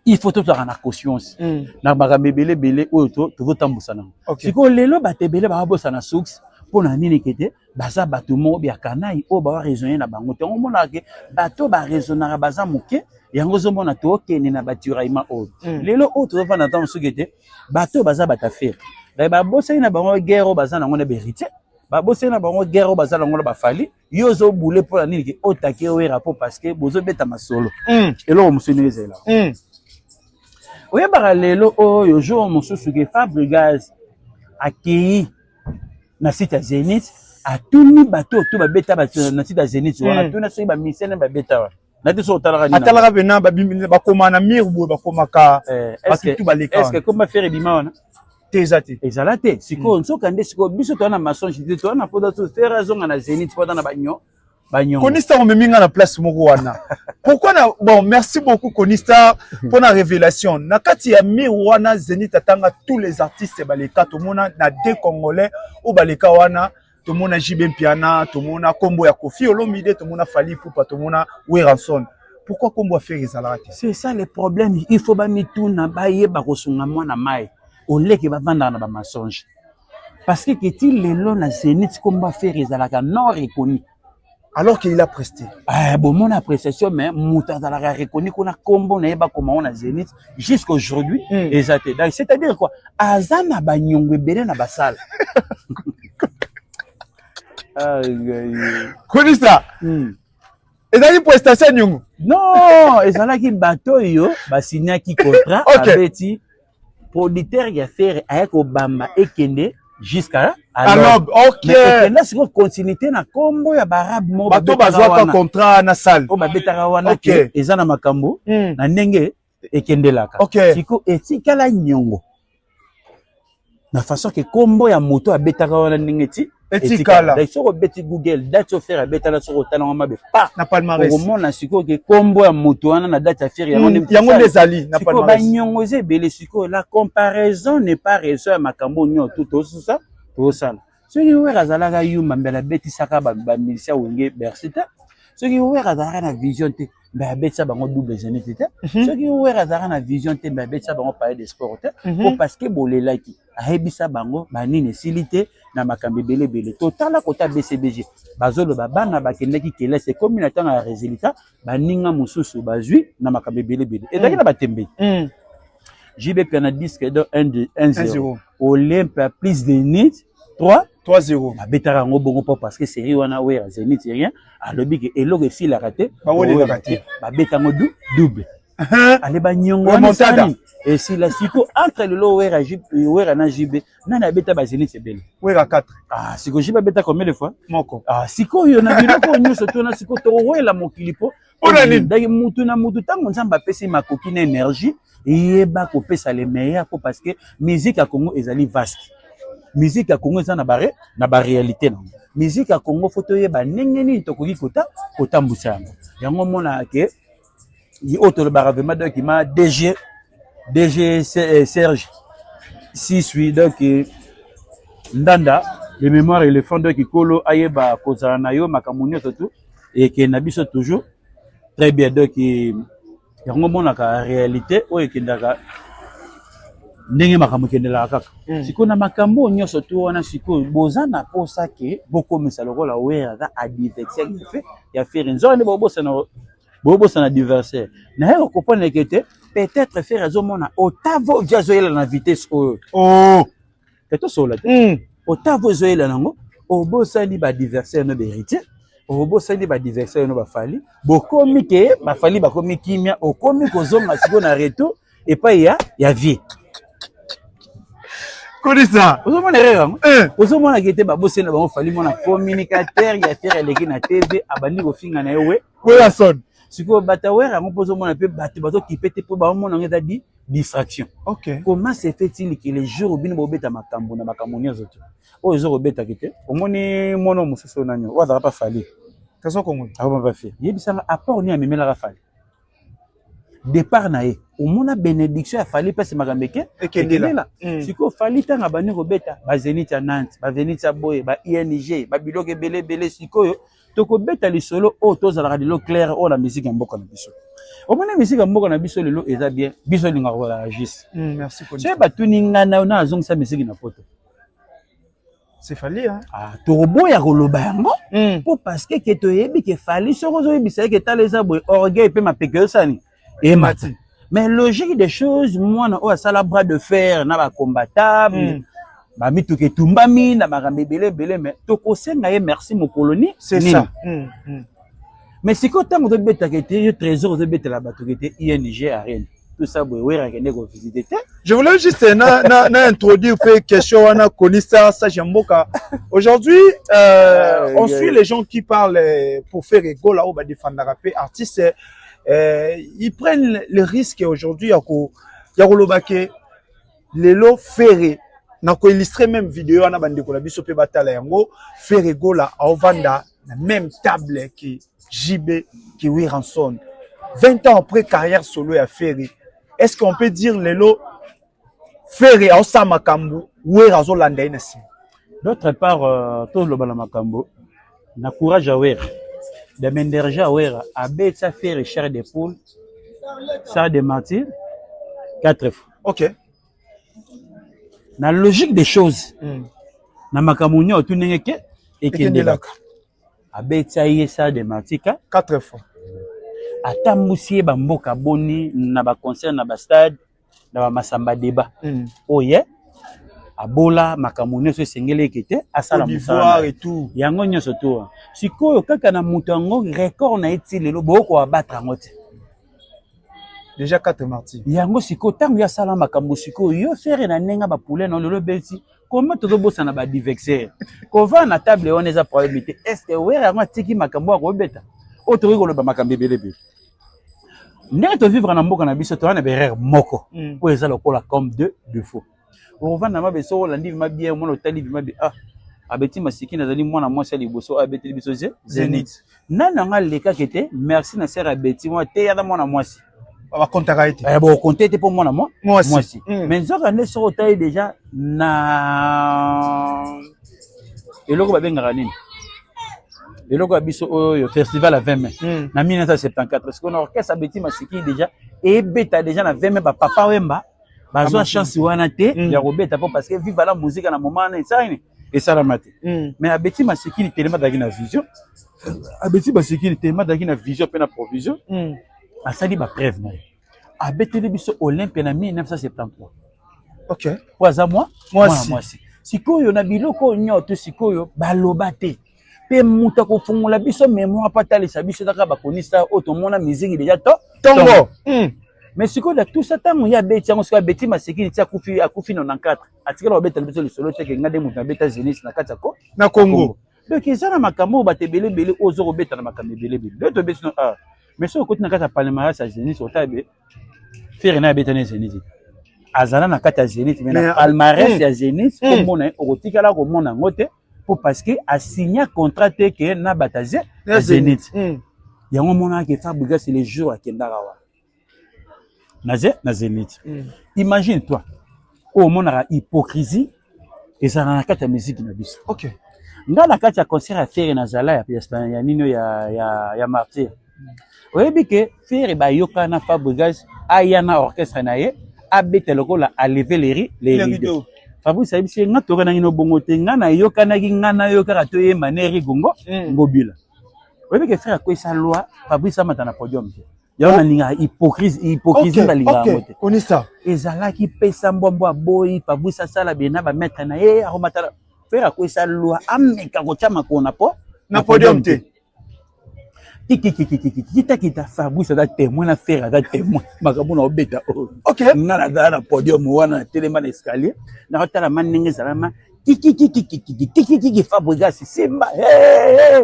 il faut tozalaka na conscience na makambo ebele ebele oyo tozotambusa nango. Sikoyo lelo bato ebele babosana source. Mpo na nini ke te baza bato moko ya kanai oyo bawa raisonner na bango te? Yango omonaka ke bato baraisonnaka baza moke. Yango ozomona tokende na batiraillement oyo lelo oyo tozofanda. Ntango soki te bato oyo baza bato affaire, babosani na bango guerre oyo baza nango na baHéritier, babosani na bango guerre oyo baza nango na baFally. Yo ozobule mpo na nini ke otake Wera? Mpo parce que bozobeta masolo. Eloko mosusu ndenge ezalelaka, oyebaka lelo oyo jour mosusu ke Fabregas akei na site ya Zénith, atuni bato oyo to babeta na site ya Zénith wana, atuni soki bamisene babeta wana na te. Soki otalaka nini? Atalaka pena bakoma na mur boye, bakomaka bato tu baleka. Est ce que komba Ferre ebima wana? Te, eza te. Ezala te. Sikoyo nzoka nde sikoyo biso toza na mensonge te, toza na mposa so Ferre azonga na Zénith mpo aza na banyo banyongo. Konista, omemi nga na place moko wana. Pourquoi na bon, merci beaucoup Konista pour la révélation. Na kati ya mur wana Zénith, atanga tous les artistes baleka, tomona na deux Congolais oyo baleka wana. Tomona JB Mpiana, tomona kombo ya Koffi Olomide, tomona Fally Ipupa, tomona Werrason. Pourquoi kombo ya Ferre ezalaka te? C'est ça le problème. Il faut bamituna, bayeba kosunga mwana mai oleke bavandaka na bamensonge, parce que keti lelo na Zénith kombo Ferre ezalaka non reconnu. Alors qu'il a presté. Ah, bomona appréciation, mais moto azalaka reconnu kuna, kombo na ye bakoma ngo na Zénith jusqu'aujourd'hui eza te. Donc c'est à dire quoi? Aza na banyongo ebele na basala. Konisa, ezalaki prestation ya niongo? Non, ezalaki bato oyo basignaki contrat. Abeti producteur ya Ferre aye kobamba ekende jusqu'à alors. Mais ekenda sikoyo continuité na nkombo ya baarabe moko. Bato bazwaka contrat na salle. Oyo babetaka wana ke eza na makambo na ndenge ekendelaka. Sikoyo etikala nyongo na façon ke nkombo ya moto abetaka wana ndenge ti etikala. Donc soki obeti Google date oyo Ferre abetala, soki otalango mabe pa na palmarès, okomona sikoyo ke nkombo ya moto wana na date ya Ferre yango nde. Yango nde ezali na sikoyo palmarès. Banyongo eza ebele. Sikoyo la comparaison n'est pas raison ya makambo nyonso tu tosusa tozosala. Soki Wera azalaka yuma, mbele abetisaka bamusicien Wenge Bercy te. Soki Wera azalaka na vision te, mbe abetisa bango double Zénith te. Soki Wera azalaka na vision te, mbe abetisa bango Palais de Sport te. Po parce que bolelaki ayebisa bango banini esili te na makambo ebele ebele. Totala kota BCBG, bazoloba bana bakendaki kelasi, ekomi na ntango ya résultat, baninga mosusu bazwi na makambo ebele ebele, ezalaki na batembe. JB mpe na disque d'or 1 1 0, Olympia plus de nit 3 3 0. Babetaka yango bongo mpo parce que série wana Wera Zénith rien, alobi ke eloko esilaka te. Bawelelaka te. Babeta yango double ale banyongo wana esali esila. Siko entre lelo Wera, Wera na JB, nani abeta bazénith ebele? Wera, 4. Ah, siko JB abeta combien de fois? Moko. Ah, sikoyo na biloko nyonso tona siko tokowela mokili mpo Mpona nini? Donc mutu na mutu, ntango Nzambe apesi makoki na énergie, yeba kopesa le meilleur, po parce que musique ya Congo ezali vaste. Musique ya Congo eza na bare na baréalité nango. Musique ya Congo, faut toyeba ndenge nini tokoki kota kotambusa yango. Yango omonaka ke oyo tolobaka vraiment, donc ma DG Serge Sisui, donc Ndanda le mémoire éléphant, donc kolo ayeba kozala na yo makambo nyonso tu ekende na biso toujours très bien. Donc yango omonaka réalité oyo ekendaka ndenge makambo ekendelaka kaka. Sikoyo na makambo oyo nyonso tu wana, sikoyo boza na posa ke bokomisa lokola Wera aza adversaire ya Ferre. Nzoka nde bobosana, bobosana adversaire naye kocomprendre ke te, peut-être Ferre azomona otavo vi azoyela na vitesse oyo. Ke tosola te. Otavo ezoyela nango, obosani baadversaire no, baHéritier. Obosani baadversaire no bafali, bokomi ke bafali bakomi kimia, okomi kozonga sikoyo na retour epai ya vie. Kolisa. Ozomona erreur yango? Eh. Ozomona ke te babosani na bango Fally, mwana communicateur ya Ferre aleki na TV, abandi kofinga na ye we. Werrason. Sikoyo bato ya Werra yango mpo ozomona mpe bato bazokipe te, mpo baomona yango eza di distraction. Comment se fait-il que le jour bino bobeta makambo na makambo nyonso te oyo ezo kobetaki te, omoni mwana mosusu oyo nani oyo azalaka pa Fally? Trésor Congolais. Akoma pa Ferre. Yebisanga apport nini amemelaka Fally? Départ na ye, omona bénédiction ya Fally mpesi makambo eke Ekendela. Sikoyo Fally ntango abandi kobeta bazénith ya Nantes, bazénith ya boye, ba ING, babiloko ebele ebele, sikoyo tokobeta lisolo oyo tozalaka lelo clair oyo na musique ya mboka na biso. Omoni musique ya mboka na biso lelo eza bien, biso olingaka kozala juste. Merci Konisa. Soki batuni ngai na yo, na azongisa musique na poto. C'est Fally, hein? Ah, tokoboya koloba yango mpo parce que ke toyebi ke Fally, soki ozoyebisa ye ke tala eza boye, orgueil mpe mapeke osani emati. Mais logique des choses, mwana oyo asala bras de fer na bacombattant, bamituka etumbami na makambo ebele ebele, mais tokosenga ye merci mokolo ni C'est nini? ça. Mais sikoyo ntango ozobetaka ete yo Trésor ozobetela bato ete ING Arena, tout ça boye, Wera akende kovisite te. Je voulais juste na introduire pe question wana, Konisa, Sage Mboka. Aujourd'hui, on suit les gens qui parlent pour Ferre Gola ou ba défendre pe artiste. Ils prennent le risque aujourd'hui ya koloba ke lelo Ferre na ko illustrer même vidéo wana, bandeko na biso pe batala yango, Ferre Gola aovanda na même table que JB, que Werrason. 20 ans après carrière solo ya Ferre, est-ce qu'on peut dire lelo Ferre aosala makambo, Wera azolanda ye na nsima? D'autre part, toloba na makambo na courage ya Wera, damenderge ya Wera abetisa Ferre chair de poule, salle de Martyr quatre fois. Na logique des choses, na makambo nyonso tu ndenge ke ekendelaka, abetisa ye salle de Martyr ka quatre fois. Atambusi ye bamboka boni na baconcert, na bastade, na bamasamba débat oyo abola makambo nyonso esengeli eke te asala Côte mosala d'Ivoire na ye. Et tout. Yango nyonso to sikoyo kaka na moto yango, record na ye ti lelo boko abattre yango te. Déjà quatre Martyrs. Yango sikoyo ntango ye asala makambo, sikoyo yo Ferre na ndenge bapule na lelo ebeti koma, tozobosana baadversaire kovanda na table wana eza problème te. Est ce que Wera yango atiki makambo ya kobeta oyo? Tokoki koloba makambo ebele ebele ndenge tovivre na mboka na biso, toza na baerreur moko oyo eza lokola comme de défaut. Okovanda mabe soki olandi bima bien, omona otali bima bien, ah, abeti masiki, nazali mwana mwasi ya liboso oyo abeteli biso ze Zénith. Nani yango alekaki te? Merci na sere abeti mwa te, aza mwana mwasi. Bakontaka ye te. Eh, bokonte te mpo mwana mwa Mwasi. mwasi. Mais nzoka nde soki otali déjà na eloko babengaka nini, eloko ya biso oyo, festival ya 20 mai na 1974, sikoyo na orchestre abeti masiki déjà ebeta déjà na 20 mai, bapapa Wemba bazwa chance wana te ya kobeta mpo parce que Viva la Musique na moment wana esala nini, esalama te. Mais abeti masikini telema azalaki na vision, abeti masikini telema azalaki na vision mpe na provision. Asali bapreuve na ye, abeteli biso Olympia na 1973 po aza mwa mwana Mwasi. Mwasi. Sikoyo na biloko oyo nyonso sikoyo baloba te, mpe moto akofungola biso mémoire mpo atalisa biso kaka bakonisa oyo tomona musique déjà to Tongo. Mais sikoyo na tout ça, ntango ye abeti yango, sikoyo abeti masikini ti akufi, akufi 94, atikala kobetela biso lisolo te ke nga nde moto nabeta Zénith na kati ya ko Na Congo. Donc eza na makambo oyo bato ebele ebele oyo oza kobeta na makambo ebele ebele nde tobeti no. Ah, mais soki okoti na kati ya palmarès ya Zénith, otala be Ferre na abeta na Zénith te, azala na kati ya Zénith, mais na palmarès ya Zénith, komona ye okotikala komona yango te po parce que asigna contrat te ke na bato ya Zénith. Yango omonaka ke Fabregas, le jour akendaka wana na Zénith, imagine toi oyo omonaka hypocrisie ezala na kati ya musique na biso. Nga na kati ya concert ya Ferre nazala ya nini oyo ya Martyr, oyebi ke Ferre bayoka na Fabregas aya na orchestre na ye abeta lokola alever les Les rideaux. rideaux. Fabrice ayebisi ye: nga toyokanaki no bongo te, nga nayokanaki, nga nayokaka toyemba na Eri Gongo Ngobila. Oyebi ke Ferre akwesa loi, Fabrice amata na podium te. Yango nalingaka hypocrisie, hypocrisie nalingaka yango te. Konisa. Ezalaki pesa mbwambwa, aboyi Fabrice asala bien na bamaître na ye, akomatala. Ferre akwesa loi ameka kotya makolo na po Na podium te. Kikikikikiki kita Fabrice aza témoin na Ferre aza témoin makambo na obeta oyo. Nga nazala na podium wana natelema na escalier nakotala ma ndenge ezalama kikikikikiki Fabregas simba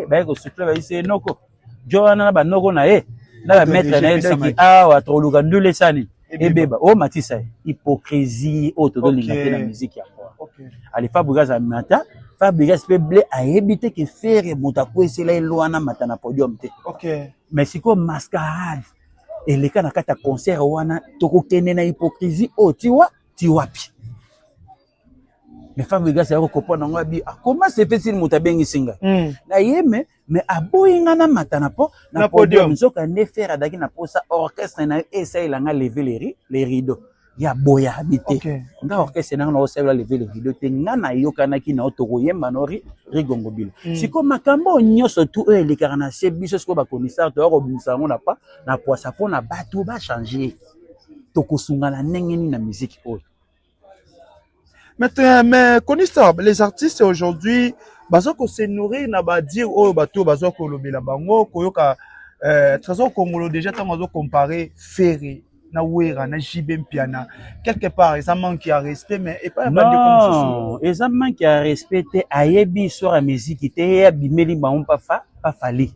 baye kosufle bayise enoko jo wana na banoko na ye na bamaître na ye doki awa tokoluka ndule esani ebeba oyo matisa ye hypocrisie oyo tozolinga te na musique ya kwa ale Fabregas amata Fabregas mpe ble ayebi te ke Ferre moto akwesela ye lwana mata na podium te mais sikoyo mascarade eleka na kati ya concert wana tokokende na hypocrisie oyo tiwa ti wapi? Mais Fabregas ayako comprendre yango abi akoma sepesili moto abengisi ngai na ye me mais aboyi nga na mata na po na podium nzoka nde Ferre azalaki na posa orchestre na ye esalela nga lever les rideaux ya boya abi te nga orchestre nanga naosalela lever les rideaux te nga nayokanaki na yo tokoyemba no rigongobilo sikoyo makambo oyo nyonso tu oyo elekaka na se biso sikoyo bakomisare toya kobimisa yango na pa na pwasa mpo na bato bachange tokosungana ndenge nini na miziki oyo. Mais Konista, les artistes aujourd'hui baza ko se nourrir na ba dire oyo bato baza kolobela bango koyoka Trésor Kongolo déjà ntango azo comparer Ferre na Wera na JB Mpiana quelque part eza manque ya respect mais epai ya bandeko mosusu. Non, eza manque ya respect te, ayebi histoire ya miziki te, ye abimeli bango mpa fa pa Fally.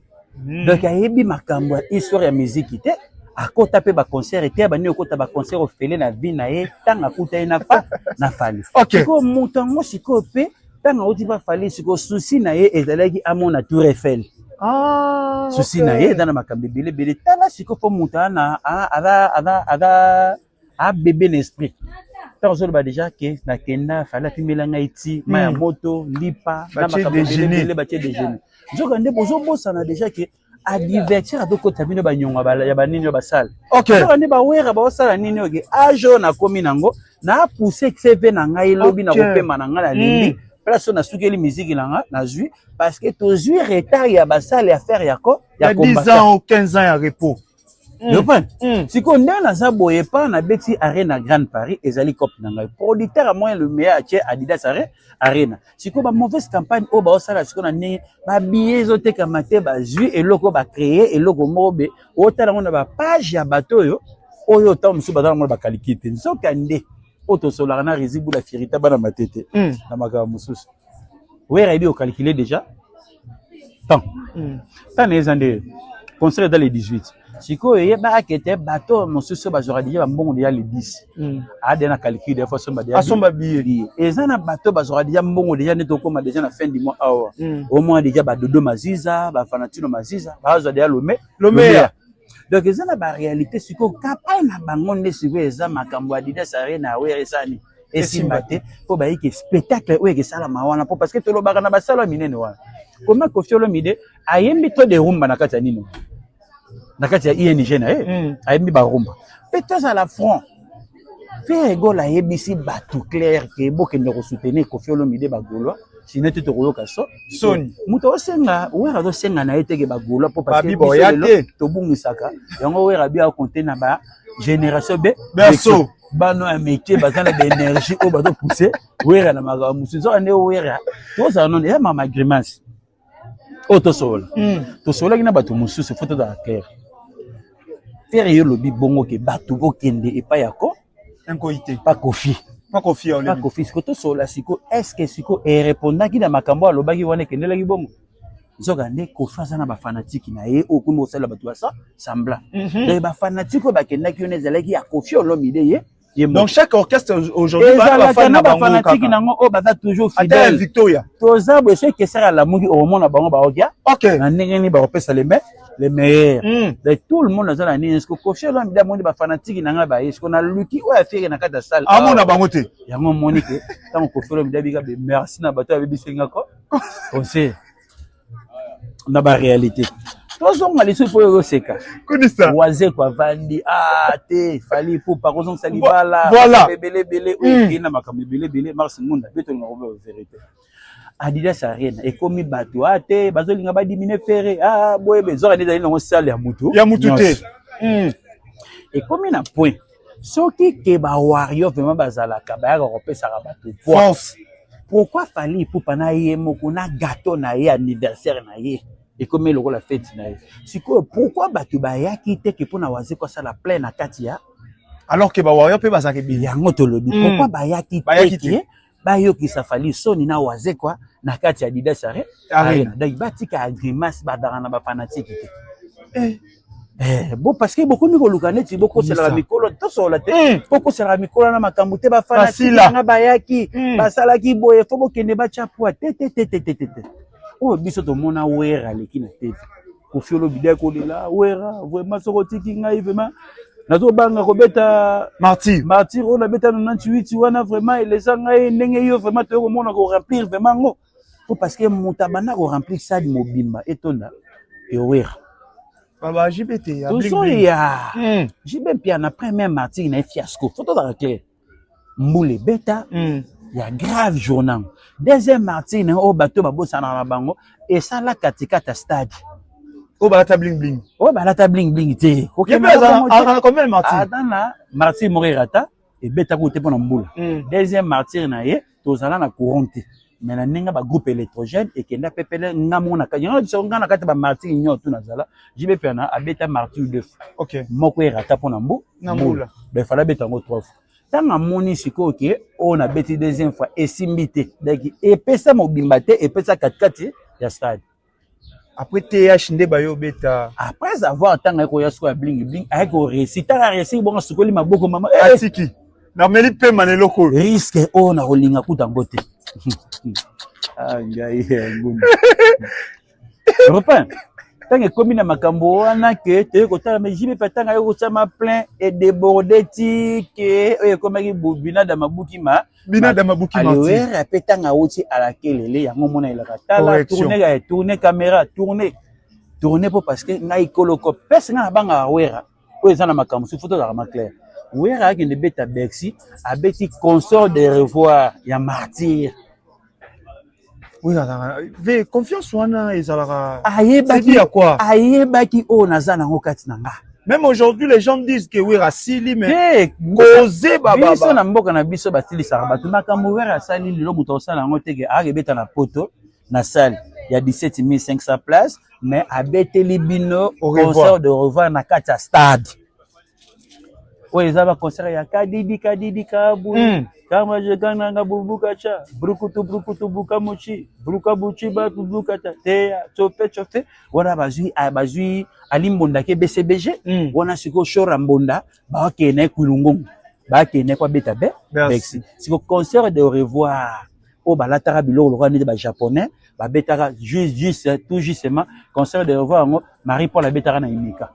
Donc ayebi makambo ya histoire ya miziki te, akota mpe baconcert te, abandi kokota baconcert ofele na vie na ye ntango akuta ye na fa na Fally. Sikoyo moto yango sikoyo mpe ntango auti pa Fally, sikoyo souci na ye ezalaki amona Tour Eiffel. Souci na ye eza na makambo ebele ebele. Tala sikoyo mpo moto ana aza abebe na esprit ntango ozoloba deja ke nakenda Fally apimela ngai ti mai ya moto lipa na makambo ebele ebele batie déjeuner, nzoka nde bozobosana deja ke adivertir azokota bino banyongo ya banini oyo basala. Nzoka nde bawera baosala nini oyo ke age oyo nakomi nango na pousse CV na ngai lobi na kopema na ngai nalembi place oyo nasukeli miziki na ngai nazwi parce que tozwi retard ya basale ya faire ya ko ya 10 ans ou 15 ans ya repos. Yopane sikoyo ndenge naza boye pa nabeti Arena Grande Paris ezali cope na ngai producteur ya moyen le meilleur atie Adidas Arena. Sikoyo ba mauvaise campagne oyo baosala sikoyo na ndenge babiye ezotekama te, bazwi eloko bacreye eloko moko be otala yango na bapage ya bato oyo oyo ntango mosusu baza nango na bakaliki te, nzoka nde oyo tosolaka na Risi Bula Fierita bana matete na makambo mosusu. Wera ayebi kokalkule déjà temps temps na ye eza nde concert eza le 18. Sikoyo eyebaka kete bato mosusu bazwaka deja bambongo deja le 10 ade na calcul des fois asomba deja asomba billet. Eza na bato bazwaka deja mbongo deja nde tokóma deja na fin du mois awa au moins deja badodo Maziza bafanatino Maziza bazwa deja lome Lomeya. Donc eza na baréalité sikoyo kapai na bango nde sikoyo eza makambo ya Adidas Arena Wera esani esimba te mpo bayiki spectacle oyo ekesalama wana mpo parce que tolobaka na basalo ya minene wana koma Koffi Olomide ayembi to de rumba na kati ya nini na kati ya ING na ye ayembi barumba mpe tozala front. Ferre Gola ayebisi bato clair ke bokende kosoutenir Koffi Olomide bagaulois sino te tokoyoka so soni. Moto azosenga Wera azosenga na ye teke bagaulois mpo parce que Babi biso boya lelo te. tobungisaka yango. Wera bi akonte na ba génération B berceau bano ya métier baza na baénergie oyo bazopousse Wera na makambo mosusu. Nzoka nde Wera tozala nono eza mama grimace oyo tosolola tosololaki na bato mosusu fo tozala clair. Ferre yo olobi bongo ke bato bokende epai ya ko Enkoyi te. Pa Kofi. Pa Kofi ya pa Olomide. Kofi. Siko tosolola siko est-ce siko erépondaki na makambo oyo alobaki wana ekendelaki bongo? Nzoka nde Kofi aza na bafanatike na ye oyo komi kosalela bato basa semblant. Donc bafanatike oyo bakendaki wana ezalaki ya Kofi Olomide ye ye moko. Donc chaque orchestre aujourd'hui bana ezalaka bafani na na bango bafanatike kaka. nango oyo baza toujours Ata ya fidèle. Victoria. Toza boye soki kesara alamuki okomona bango baokia na ndenge nini bakopesa le meilleur. Donc tout le monde aza na nini siko Kofi Olomide amoni bafanatike na ngai baye siko naluki oyo afere na kati ya salle. Amona bango te. Yango omoni ke ntango Kofi Olomide abika be merci na bato abebiseli nga ko conseil na baréalité tozonga lisusu mpo oyo oseka. Konisa. Wazeko avandi a te Fally Ipupa kozongisa libala ebele ebele oyo ekei na makambo ebele ebele. Mars Ngunda mpe tolinga kobe vérité Adidas Arena ekomi bato a te bazolinga badimine Ferre a boyebe nzoka nde ezali nango sale ya mutu Ya mutu te. Nyonso. Ekomi na point soki ke bawario vraiment bazalaka bayaka kopesaka bato poids. Force. Pourquoi Fally Ipupa na ye moko na gâteau na ye anniversaire na ye? Ekomi lokola feti na ye. Sikoyo pourquoi bato bayaki te ke mpona Wazekwa asala plein na kati ya Alors que bawarrior mpe bazalaka ebele. Yango tolobi. Pourquoi bayaki Bayaki te te. ke bayokisa Fally soni na Wazekwa na kati ya Adidas Arena. Arena? Donc batika grimace, badaka na bafanatike te. Eh, bo parce que bokomi koluka neti bokoselaka Komisa. mikolo, tosolola te, bokoselaka mikolo na makambo te. Bafanatike Basila. nanga bayaki, basalaki boye, fo bokende batya poa te te te te te te te. Oyo biso tomona Wera aleki na TV, Kofi Olomide kolela Wera, vraiment soki otiki ngai, vraiment nazobanga kobeta Martyr. Martyr oyo nabeta na 98 wana, vraiment eleza ngai ndenge yo vraiment toye komona koremplir vraiment yango po parce que moto abanda koremplir stade mobimba etonda ewera. Baba JB te ya bling bling. Tozoya JB Mpiana, première martyr na ye fiasco, fo tozala clair, mbula ebeta ya grave journal. Deuxième martyr na ye oyo bato babosanaka na bango, esala katikati ya stade. Oyo balata bling bling. Oyo balata bling bling te. Ye mpe azala combien de martyr? Ata na martyr moko erata, ebetaka te mpo na mbula. Deuxième martyr na ye, tozala na courant te, mais na ndenge bagroupe électrogène ekenda pepele. Nga moko na kati yango biso, nga na kati ya bamartyr nyonso tu nazala. JB Mpiana abeta martyr deux fois. Moko erata mpo na mbu Na mbula. Donc fala abeta yango trois fois. Ntango amoni sikoyo ke oyo nabeti deuxième fois esimbi te, donc epesa mobimba te, epesa katikati ya stade. Après TH nde bayo obeta. Après avoir, ntango aye koya sikoyo ya bling bling, aye koréussir. Ntango aréussir bongo, asukoli maboko mama, eh! Atiki nameli pema na eloko oyo. Risque oyo na kolinga kuta yango te. Ah, ngai ya ngunda Européen, ntango ekomi na makambo wana ke toye kotala, mais JB mpe ntango aye kotiama plein edéborde ti ke oyo ekomaki binada mabuki ma Binada mabuki martyr. Alewere mpe ntango awuti alakelele yango, mona elaka tala. Correction. Tourne ya tourne caméra, tourne tourne mpo parce que ngai koloko pese ngai nabangaka Wera oyo eza na makambo mosusu. Fo tozalaka ma clair. Wera akende beta Bercy, abeti concert de revoir ya martyr. Oyo azalaka ve confiance wana ezalaka. Ayebaki. C'est ya quoi? Ayebaki oyo naza nango kati na nga. Même aujourd'hui, les gens disent que Wera asili, mais te. Koze baba. Biso na mboka na biso basilisaka bato makambo. Wera asali lelo, moto akosala yango teke akebeta na poto na salle ya 17 500 place, mais abeteli bino Au revoir. Concert de revoir na kati ya stade oyo eza baconcert ya kadidi kadidi kabu kamajekananga bubukacha brukutu brukutu bukamuchi brukabuchi batu brukata teya tsope tsope wana bazwi, ah, bazwi Ali Mbonda ke BCBG. Wana sikoyo Shora Mbonda bakende na ye Kwilungongo, bakende ko abeta be Merci. Bercy. Sikoyo concert de revoir oyo balataka biloko lokola neti bajaponais babetaka juste juste tout justement concert de revoir yango, Marie Paul abetaka na Imika.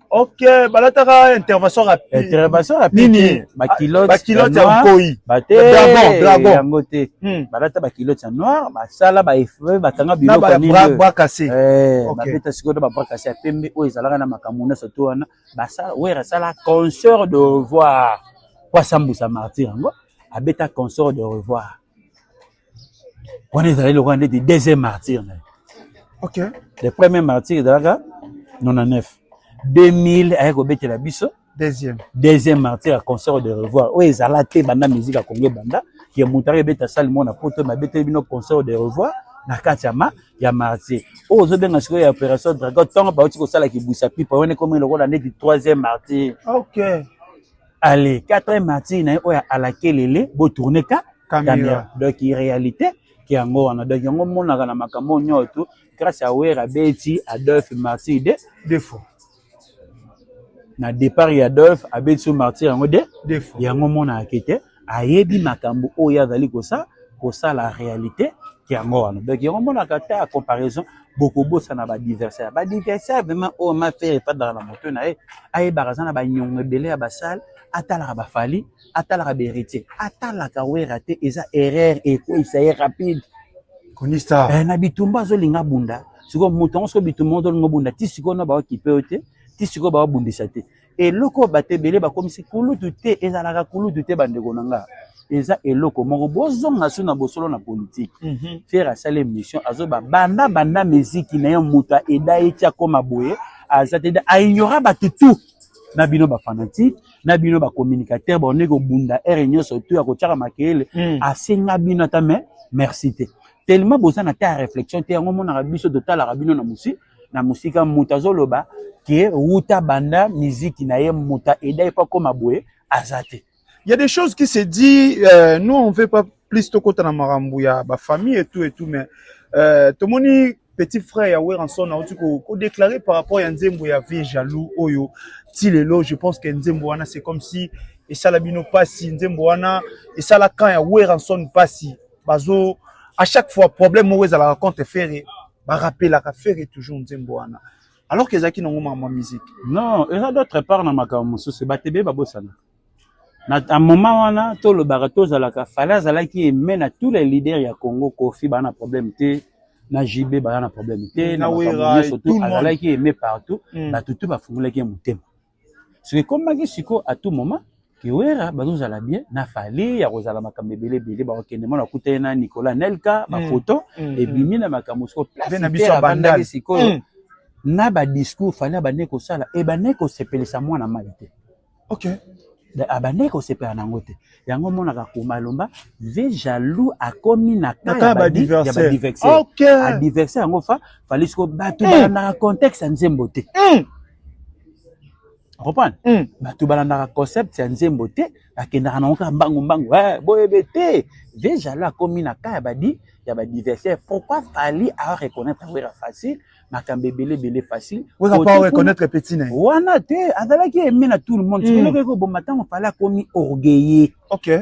Ok, balataka intervention rapide. Intervention rapide. Nini? Bakilote. Bakilote ya nkoi. Bate. Dragon, dragon. Yango te. Balata bakilote ya noir, basala baefe, bakanga Na biloko ba nini bras oyo. bras cassé. Eh, Ok. babeta sikoyo na babras cassé ya pembe oyo ezalaka na makambo nyonso to wana. Basala, Wera asala concert de revoir po asambusa martyr yango, abeta concert de revoir wana ezali lokola neti deuxième martyr na ye. Le premier martyr ezalaka 99, 2000 aye kobetela biso Deuxième. Deuxième martyr ya concert de revoir oyo ezala te banda musique ya Congo ebanda, ke moto ayaki ebeta sale moko na poto, babeteli bino concert de revoir na kati ya ma ya martyr. Oyo ozobenga sikoyo ya opération dragon, ntongo bauti kosala kibwisa pipa wana, ekomi lokola neti troisième martyr. Allez, quatrième martyr na ye oyo alakelele, botourne ka Caméra. Caméra. Donc réalité ke yango wana, donc yango monaka na makambo oyo nyonso tu grâce à Wera. Abeti Adolphe martyr de Deux fois. Na départ ya Adolphe, abeti so martyr yango de Deux fois. Yango monaka ke te ayebi makambo oyo azali kosala réalité ke yango wana. Donc yango monaka te ya comparaison, bokobosana baadversaire, baadversaire vraiment oyo mafere efandaka na moto na ye, ayebaka aza na banyongo ebele ya basale. Atalaka bafali, atalaka baHéritier, atalaka Wera te, eza erreur ekweyisa ye rapide. Konista. Eh, na bitumba azolinga bunda sikoyo moto yango, sikoyo bitumba azolinga bunda ti sikoyo na baokipe yo te, ti sikoyo baobundisa te. Eloko oyo bato ebele bakomisi kulutu te, ezalaka kulutu te. Bandeko na nga, eza eloko moko bozonga so na bosolo na politike. Ferre asali émission, azoba banda banda miziki na ye, moto aeda ye ti akóma boye aza te, aignora bato tout na bino bafanatike, na bino bacommunicateur, baonde kobunda ere nyonso tu ya kotiaka makelele. Asenga bino ata me merci te. Tellement boza na ta réflexion te, yango monaka biso totalaka bino na mosi na mosika. Moto azoloba ke wuta banda miziki na ye, moto aida ye mpo akóma boye aza te. Il y a des choses qui se dit, nous on veut pas plus tokota na makambo ya ba famille et tout, mais tomoni petit frère ya Werrason auti ko, ko déclarer par rapport ya nzembo ya Vie Jaloux oyo ti lelo. Je pense que nzembo wana, c'est comme si esala bino pasi, nzembo wana esala camp ya Werrason pasi. Bazo à chaque fois problème moko ezalaka contre Ferre, barappelaka Ferre toujours nzembo wana, alors que ezalaki nango makambo ya musique. Non, eza d'autre part na makambo mosusu, bato ebele babosana na moment wana. Tolobaka, tozalaka, Fally azalaki aimé na tous les leaders ya Congo. Kofi baa na problème te, na JB baza na problème te, na nyonso tu azalaki aimé partout. Bato tu bafungolaki ye motema. Soki ekomaki sikoyo, à tout moment ke Wera bazozala bien na Fally, ya kozala makambo ebele ebele, bakokende mona akuta ye na Nicolas Nelka, bafoto ebimi na makambo. Sikoyo place abandaki sikoyo na badiscours, Fally abandeki kosala, ebandeki kosepelisa mwana mai te. Abandeki kosepela nango te. Yango omonaka komalomba Ve Jaloux akomi na ka ya badiversaire, adversaire. Yango fa Fally sikoyo bato balandaka contexte ya nzembo te. Comprendre, bato balandaka concept ya nzembo te, bakendaka nango kaka mbangu mbangu. Boyebe te, Ve Jaloux akomi na ka ya badi ya badiversaire. Pourquoi Fally areconnaître Wera facile, makambo ebele ebele facile? Reconnaître petit na wana te, azalaki aimé na tout le monde. Eloko ekoboma, ntango Fally akomi orgueilleux,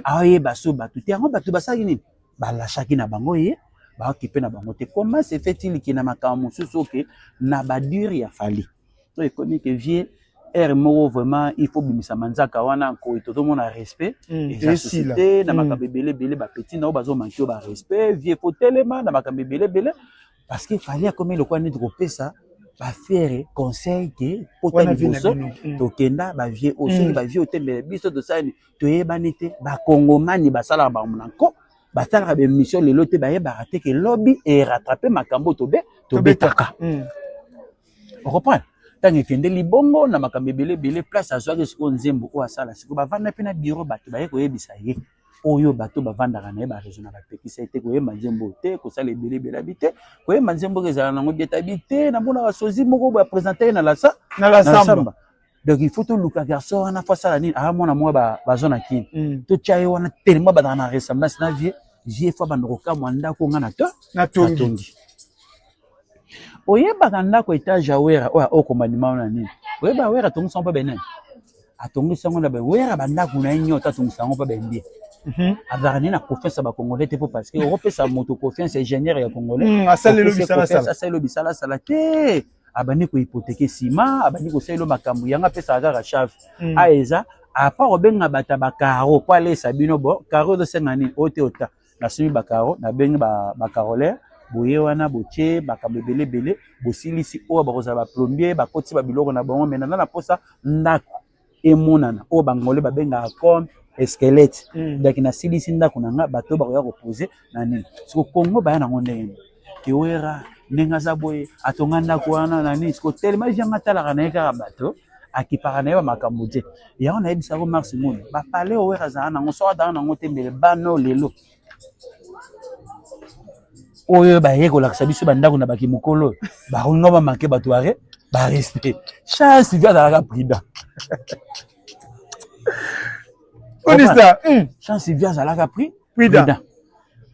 aoyeba so bato te. Yango bato basalaki nini? Balashaki na bango ye, baokipe na bango te. Comment se fait-il ke na makambo mosusu oke na badure ya Fally to ekomi ke vie aire moko vraiment il faut bimisa manzaka wana nkoi, tozomona respect eza susu te na makambo ebele ebele. Bapeti na oyo bazomanki oyo barespect, vie faut telema na makambo ebele ebele, parce que Fally akomi lokola neti kopesa baFerre conseil ke pota liboso tokenda bavie oyo. Soki bavie otembele biso, tosali toyebani te. Bakongomani basalaka bango na nko, basalaka baémission lelo te, bayebaka te ke lobi erattrape makambo tobe tobetaka. Ocomprendre, ntango ekende libongo na makambo ebele ebele, place azwaki sikoyo nzembo oyo asala sikoyo, bavanda mpe na bureau, bato baye koyebisa ye oyo bato bavandaka na ye, baraison na bapekisa ye te koyemba nzembo te, kosala ebele ebele abi te, koyemba nzembo oyo ezala nango bieta bi te. Namonaka sozi moko boye aprésente ye na lasa na la samba. Donc il faut toluka garçon wana, faut asala nini, aa mwana moko baza na kini, totya ye wana. Tellement bazalaka na ressemblance na vie vie, faut banda kokamwa ndako nga na to natongi. Oyebaka ndako étage ya Wera oyo okoma ndima wana nini? Oyeba Wera atongisa ngo mpo benene, atongisi yango na Wera, bandako na ye nyonso atongisa yango mpo bendie. Azalaka nde na confiance ya bacongolais te, mpo parce que okopesa moto confiance, ingénieur ya congolais asaleli bisalasala te, abandi kohypothéquer nsima, abandi kosalela makambo yango, apesaka kaka charge. A eza apart obenga bato ya bacarreaux mpo alesa bino bo carreau ezosenga nini oyo te, ota nasombi bacarreaux, nabengi bacarreleur boye wana, botie makambo ebele ebele, bosilisi oyo bakozala baplombier, bakotisi babiloko na bango. Me naza na mposa ndako emonana oyo bangole babengaka comme squelette. Donc nasilisi ndako na nga, bato bakoya kopose na nini. Siko Kongo baya nango ndenge nini kewera, ndenge aza boye, atonga ndako wana na nini. Siko telema vianga atalaka na ye kaka bato, akipaka na ye bamakambo te. Yango nayebisako Mars Mono, bapale oyo Wera azala nango, soki azala nango te, mbele bano lelo oyo baye kolakisa biso bandako na baki mokolo oyo bakonga bamanke bato bare barespect. Chance vi azalaka prudent. Onisa. Chance vi azalaka prudent,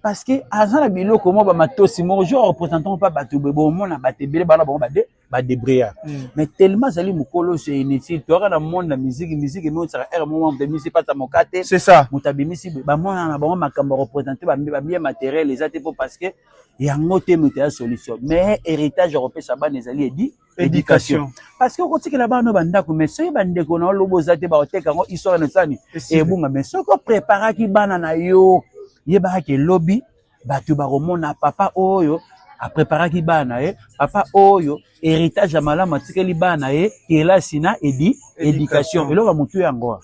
parce que aza na biloko moko, bamatosi moko, jour représentant mpa bato boye, bomona bato ebele bana bango bade badébrouillard, mais tellement azali mokolo, c'est inutile. Toyaka na monde na musique, musique emonisaka aire moko, moto abimisi pata moka te. C'est ça. Moto abimisi boye, bamona na bango makambo ya représente babien matériel eza te, mpo parce que yango te moto ya solution. Mais héritage ya kopesa bana ezali edi éducation, parce que okotikela bana bandako, mais soki bandeko na oloba oza te, bakoteka yango, histoire na esani ebunga. Mais soki opreparaki bana na yo, yebaka ke lobi bato bakomona papa oyo apreparaki bana na ye, papa oyo héritage ya malamu atikeli bana na ye, kelasi na edi éducation, eloko ya motu yango.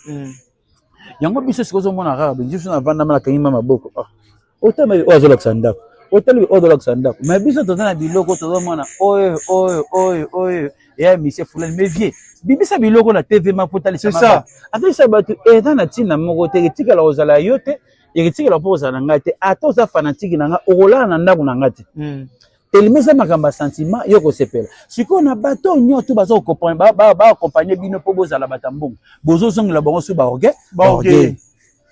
Yango biso sikoyo ozomona kaka biso navandama, nakangi ma maboko, otala oyo azolakisa ndako, otali oyo azolakisa ndako, mais biso toza na biloko, tozomona oyo oyo oyo oyo eya monsieur fulani. Mais vie bibisa biloko na TV ma po talisa, atalisa bato, eza na ntina moko te, etikala kozala yo te. Etikela mpo ozala na ngai te, ata oza fanatique na ngai, okolala na ndako na ngai te. Telema, eza makambo ya sentiment. Yo kosepela sikoyo na bato oyo nyonso baza baaccompagne bino mpo bozala bato ya mbongo, bozozongela bango so baorgueil Baorgueil.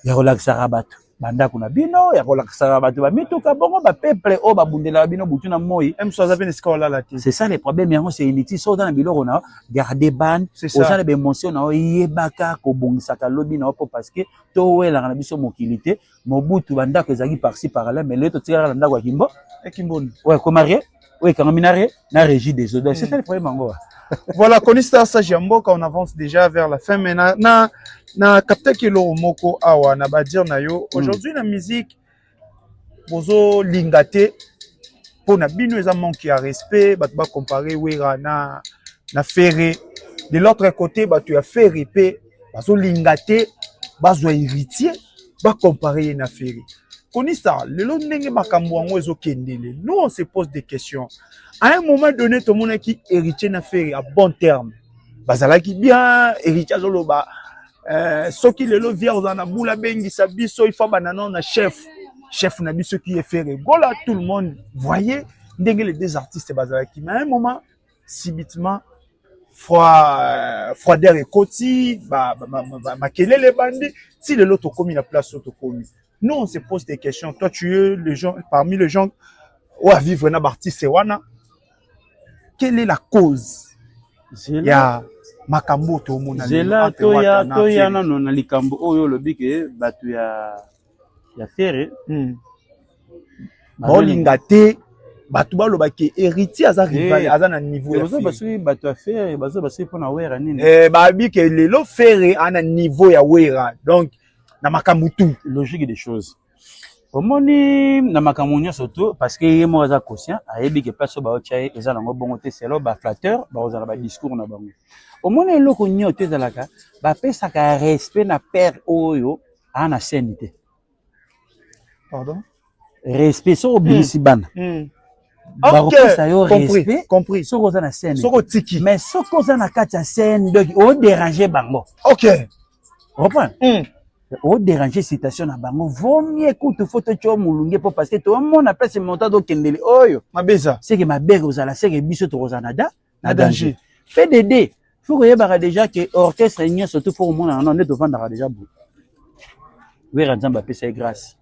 Ya kolakisaka bato bandako na bino, ya kolakisaka bato bamituka bongo, bapeuple oyo babundelaka bino butu na moi. Mosu aza mpe na esika olala te. C'est ça le problème. Yango c'est inutile. So oza na biloko na yo, garde bane. C'est ça. Oza na baémotion na yo, yebaka kobongisaka lobi na yo, mpo parce que towelaka na biso mokili te. Mobutu, bandako ezalaki par-ci par-là, mais lelo totikalaka na ndako ya Kimbo. Ekimboni. Oyo ekoma re oyo ekangami na re na Régie des eaux. Donc c'est ça le problème yango. Voilà, Konista Sage ya mboka, on avance déjà vers la fin, mais na captaki eloko moko awa na badire na yo. Aujourd'hui na musique, bozolinga te mpo na bino eza manque ya respect, bato bacompare Wera na Ferre. De l'autre côté, bato ya Ferre mpe bazolinga te bazwa Héritier, bacompare ye na Ferre. Konisa lelo ndenge makambo yango ezokendele, nous on se pose des questions. À un moment donné, tomonaki Héritier na Ferre à bon terme, bazalaki bien. Héritier azoloba soki lelo vieux ozala na bula, bengisa biso, ifa banda nano na chef na biso ki ye Ferre Gola. Tout le monde voyait ndenge les deux artistes bazalaki, mais à un moment, subitement, froideur ekoti, makelele ebandi ti lelo tokomi na place oyo tokomi. Nous on se pose des questions. Toi, tu es le gens, parmi les gens oyo avivre na baartiste wana, quelle est la cause ya makambo oyo tomona? Zela, toya nano na likambo oyo olobi ke bato ya Ferre Baolinga te bato balobaki Héritier aza rival, aza na niveau ya Ferre. Bato ya Ferre bazo basuki mpona Wera nini? Babi ke lelo Ferre aza na niveau ya Wera, donc na makambo tout. Logique des choses, omoni, na makambo nyonso to, parce que ye moko aza conscient, ayebi ke place oyo baotya ye eza nango bongo te. Selo baflatteur bakozala, badiscours na bango, omoni, eloko nyonso ezalaka, bapesaka respect na père oyo aa na scène te. Pardon? Respect, soki obimisi bana, bakopesa yo respect. Compris. Soki oza na scène. Soki otiki. Mais soki oza na kati ya scène, donc odérange bango. Reprendre, odérange situation na bango, vaut mieux kutu fo totya molunge, mpo parce que tomona place moto azokendeli oyo. Mabeza. Seke mabe kozala, seke biso tokozala na danger. Pdd, faut koyebaka déjà ke orchestre nyonso to faut komonana no nde tovandaka déjà boye. Wera, Nzambe apesa ye grâce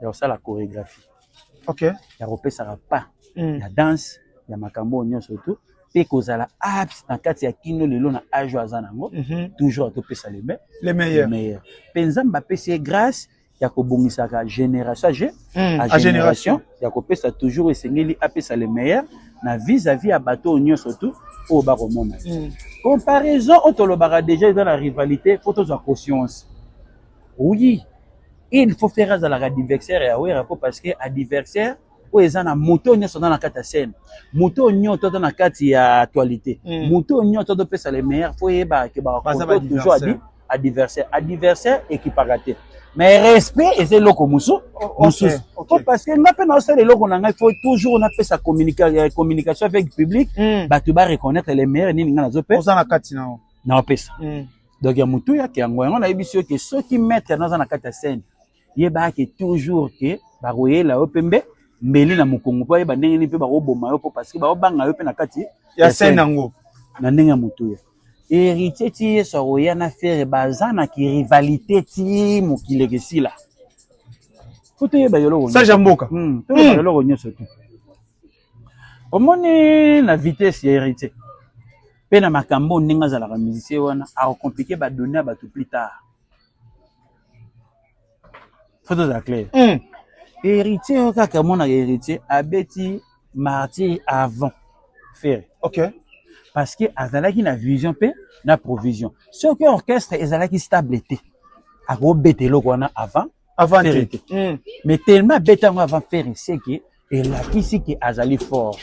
ya kosala chorégraphie, ya kopesaka pas, ya danse, ya makambo oyo nyonso to mpe kozala apte na kati ya kino lelo na age oyo aza nango, toujours atopesa le le meilleur. Meilleur. Mpe Nzambe apesi ye grâce ya kobongisaka génération à génération, ya kopesa toujours, esengeli apesa le meilleur na vis-à-vis ya bato oyo nyonso tu oyo bakomona. Comparaison oyo tolobaka déjà eza na rivalité, faut tozwa conscience. Oui, il faut faire azalaka adversaire ya Wera, po parce que adversaire oyo eza na moto oyo nyonso aza na kati ya scène, moto oyo nyonso aza na kati ya actualité, moto oyo nyonso azopesa le meilleur, faut yebaka ke bakoto toujours adversaire ekipaka te. Mais respect eza eloko mosusu, po parce que nga mpe naosala eloko na ngai, faut toujours napesa communication avec public, bato bareconnaître le meilleur nini ngai nazope. Oza na kati na yo. Naopesa. Donc ya motu yake yango nayebisi yo ke soki maître naza na kati ya scène, yebaka ke toujours ke bakoyela yo mpe mbe mbeli na mokongo, mpo ayeba ndenge nini mpe bakoboma yo, mpo parce que baobanga yo mpe na kati ya scène yango. Na ndenge ya motuya, Héritier ti Yesu akoya na Ferre baza na kirivalité ti mokili ekesila. Fo toyeba eloko. Sage ya mboka. Toyeba eloko nyonso te. Omoni, na vitesse ya Héritier mpe na makambo ndenge azalaka musicien wana, akocompliquer badonnées ya bato plus tard. Faut tozala clair. Héritier oyo kaka amonaka, Héritier abeti Martyr avant Ferre, parce que azalaki na vision mpe na provision. Soki orchestre ezalaki stable te, akobeta eloko wana avant avant Ferre te. te. Mais tellement abeta yango avant Ferre, seke elakisi ke azali fort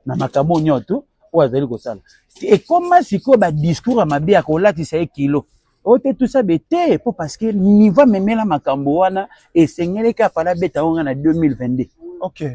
na makambo nyonso oyo azali kosala. Ekoma sikoyo badiscours ya mabe ya kolatisa ye kilo oyo te, tout ça be te, po parce que niveau amemela makambo wana, esengeleki afala abeta yango nga na 2022.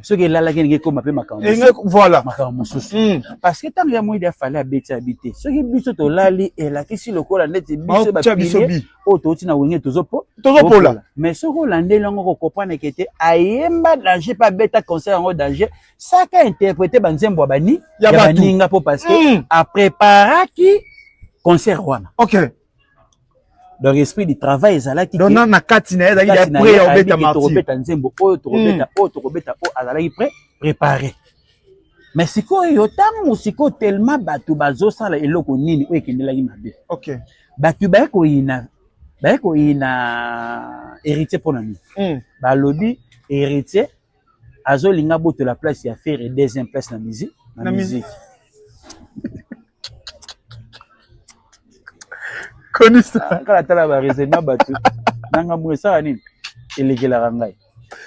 Soki elalaki, elingi ekóma mpe makambo voilà. makambo mosusu. Parce que ntango ya Moyidi afale abeti abi te, soki biso tolali, elakisi lokola neti biso bapilier oyo touti na Wenge tozopo tozopola. Mais soki olandeli yango, kocomprendre ke te, ayemba danger mpe abeta concert yango danger, saka interpréter banzembo ya bani ya baninga, mpo parce que apréparaki concert wana. Donc esprit du travail ezalaki. Donc na kati na ye ezalaki prêt ya obeta martyr. Tokobeta nzembo oyo, tokobeta oyo, tokobeta oyo, azalaki prêt, préparé. Mais sikoyo, ntango sikoyo tellement bato bazosala eloko nini oyo ekendelaki mabe, bato baye koyina Héritier. Mpo na nini? Balobi Héritier azolinga botola place ya Ferre, deuxième place na musique, na musique. Konisa. Kala tala baraisonnement bato na ngambo esala nini, elekelaka ngai,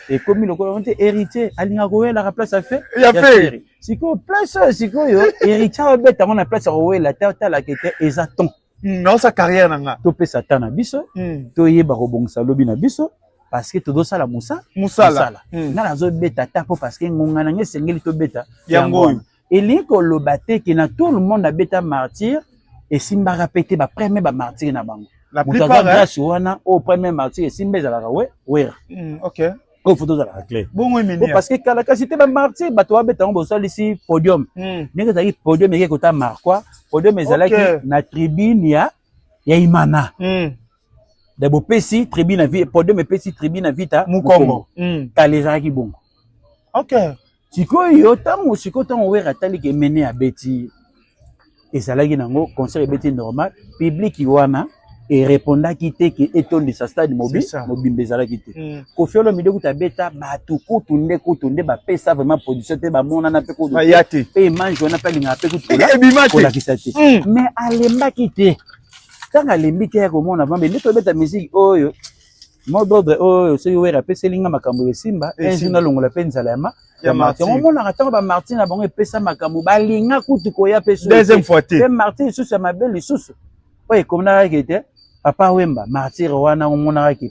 ekomi lokola te Héritier alingaka kowelaka place afe ya Ferre. Sikoyo place oyo, sikoyo Héritier abeta yango na place ya kowela te, otalaka ete eza ton Naosa carrière na nga. Topesa ta na biso, toyeba kobongisa lobi na biso, parce que tozosala mosala. Nga nazobeta ta mpo parce que ngonga na ngai esengeli tobeta. Yango oyo. Elingi koloba te ke na tout le monde abeta martyr esimbaka mpe te. Bapremier bamartyr na bango, moto aza grâce wana oyo premier martyr esimba ezalaka we Wera. Oyo faut tozalaka clair. Bongo emenia. Parce que kala kasi te, bamartyr bato babeta yango, bosalisi podium. Ndenge ezalaki, podium eke kota marquoi, podium ezalaki na tribune ya Imana. Da bopesi tribune na podium, epesi tribune na Vita. Mukongo. Kala ezalaki bongo. Sikoyo ntango, sikoyo ntango Wera ataliki emene, abeti, ezalaki nango concert ebeti normal, public wana erépondaki te ke etondisa stade mobimba, ezalaki te. Koffi Olomide kutu abeta, bato kutu nde kutu nde bapesa vraiment production te, bamonana mpe kutu mpe image wana mpe alingaka mpe kutu kolakisa te. Mais alembaki te. Ntango alembi te, ya komona vambe nde tobeta musique oyo, mot d'ordre oyo, soki Wera apeseli nga makambo esimba, un jour nalongola mpe nzala ya ma ya martyr. Yango omonaka ntango bamartyr na bango epesa makambo, balinga kutu koya mpe deuxième fois te. Mpe martyr lisusu ya mabe lisusu oyo ekomonaka ke te, Papa Wemba, martyr wana omonaka ke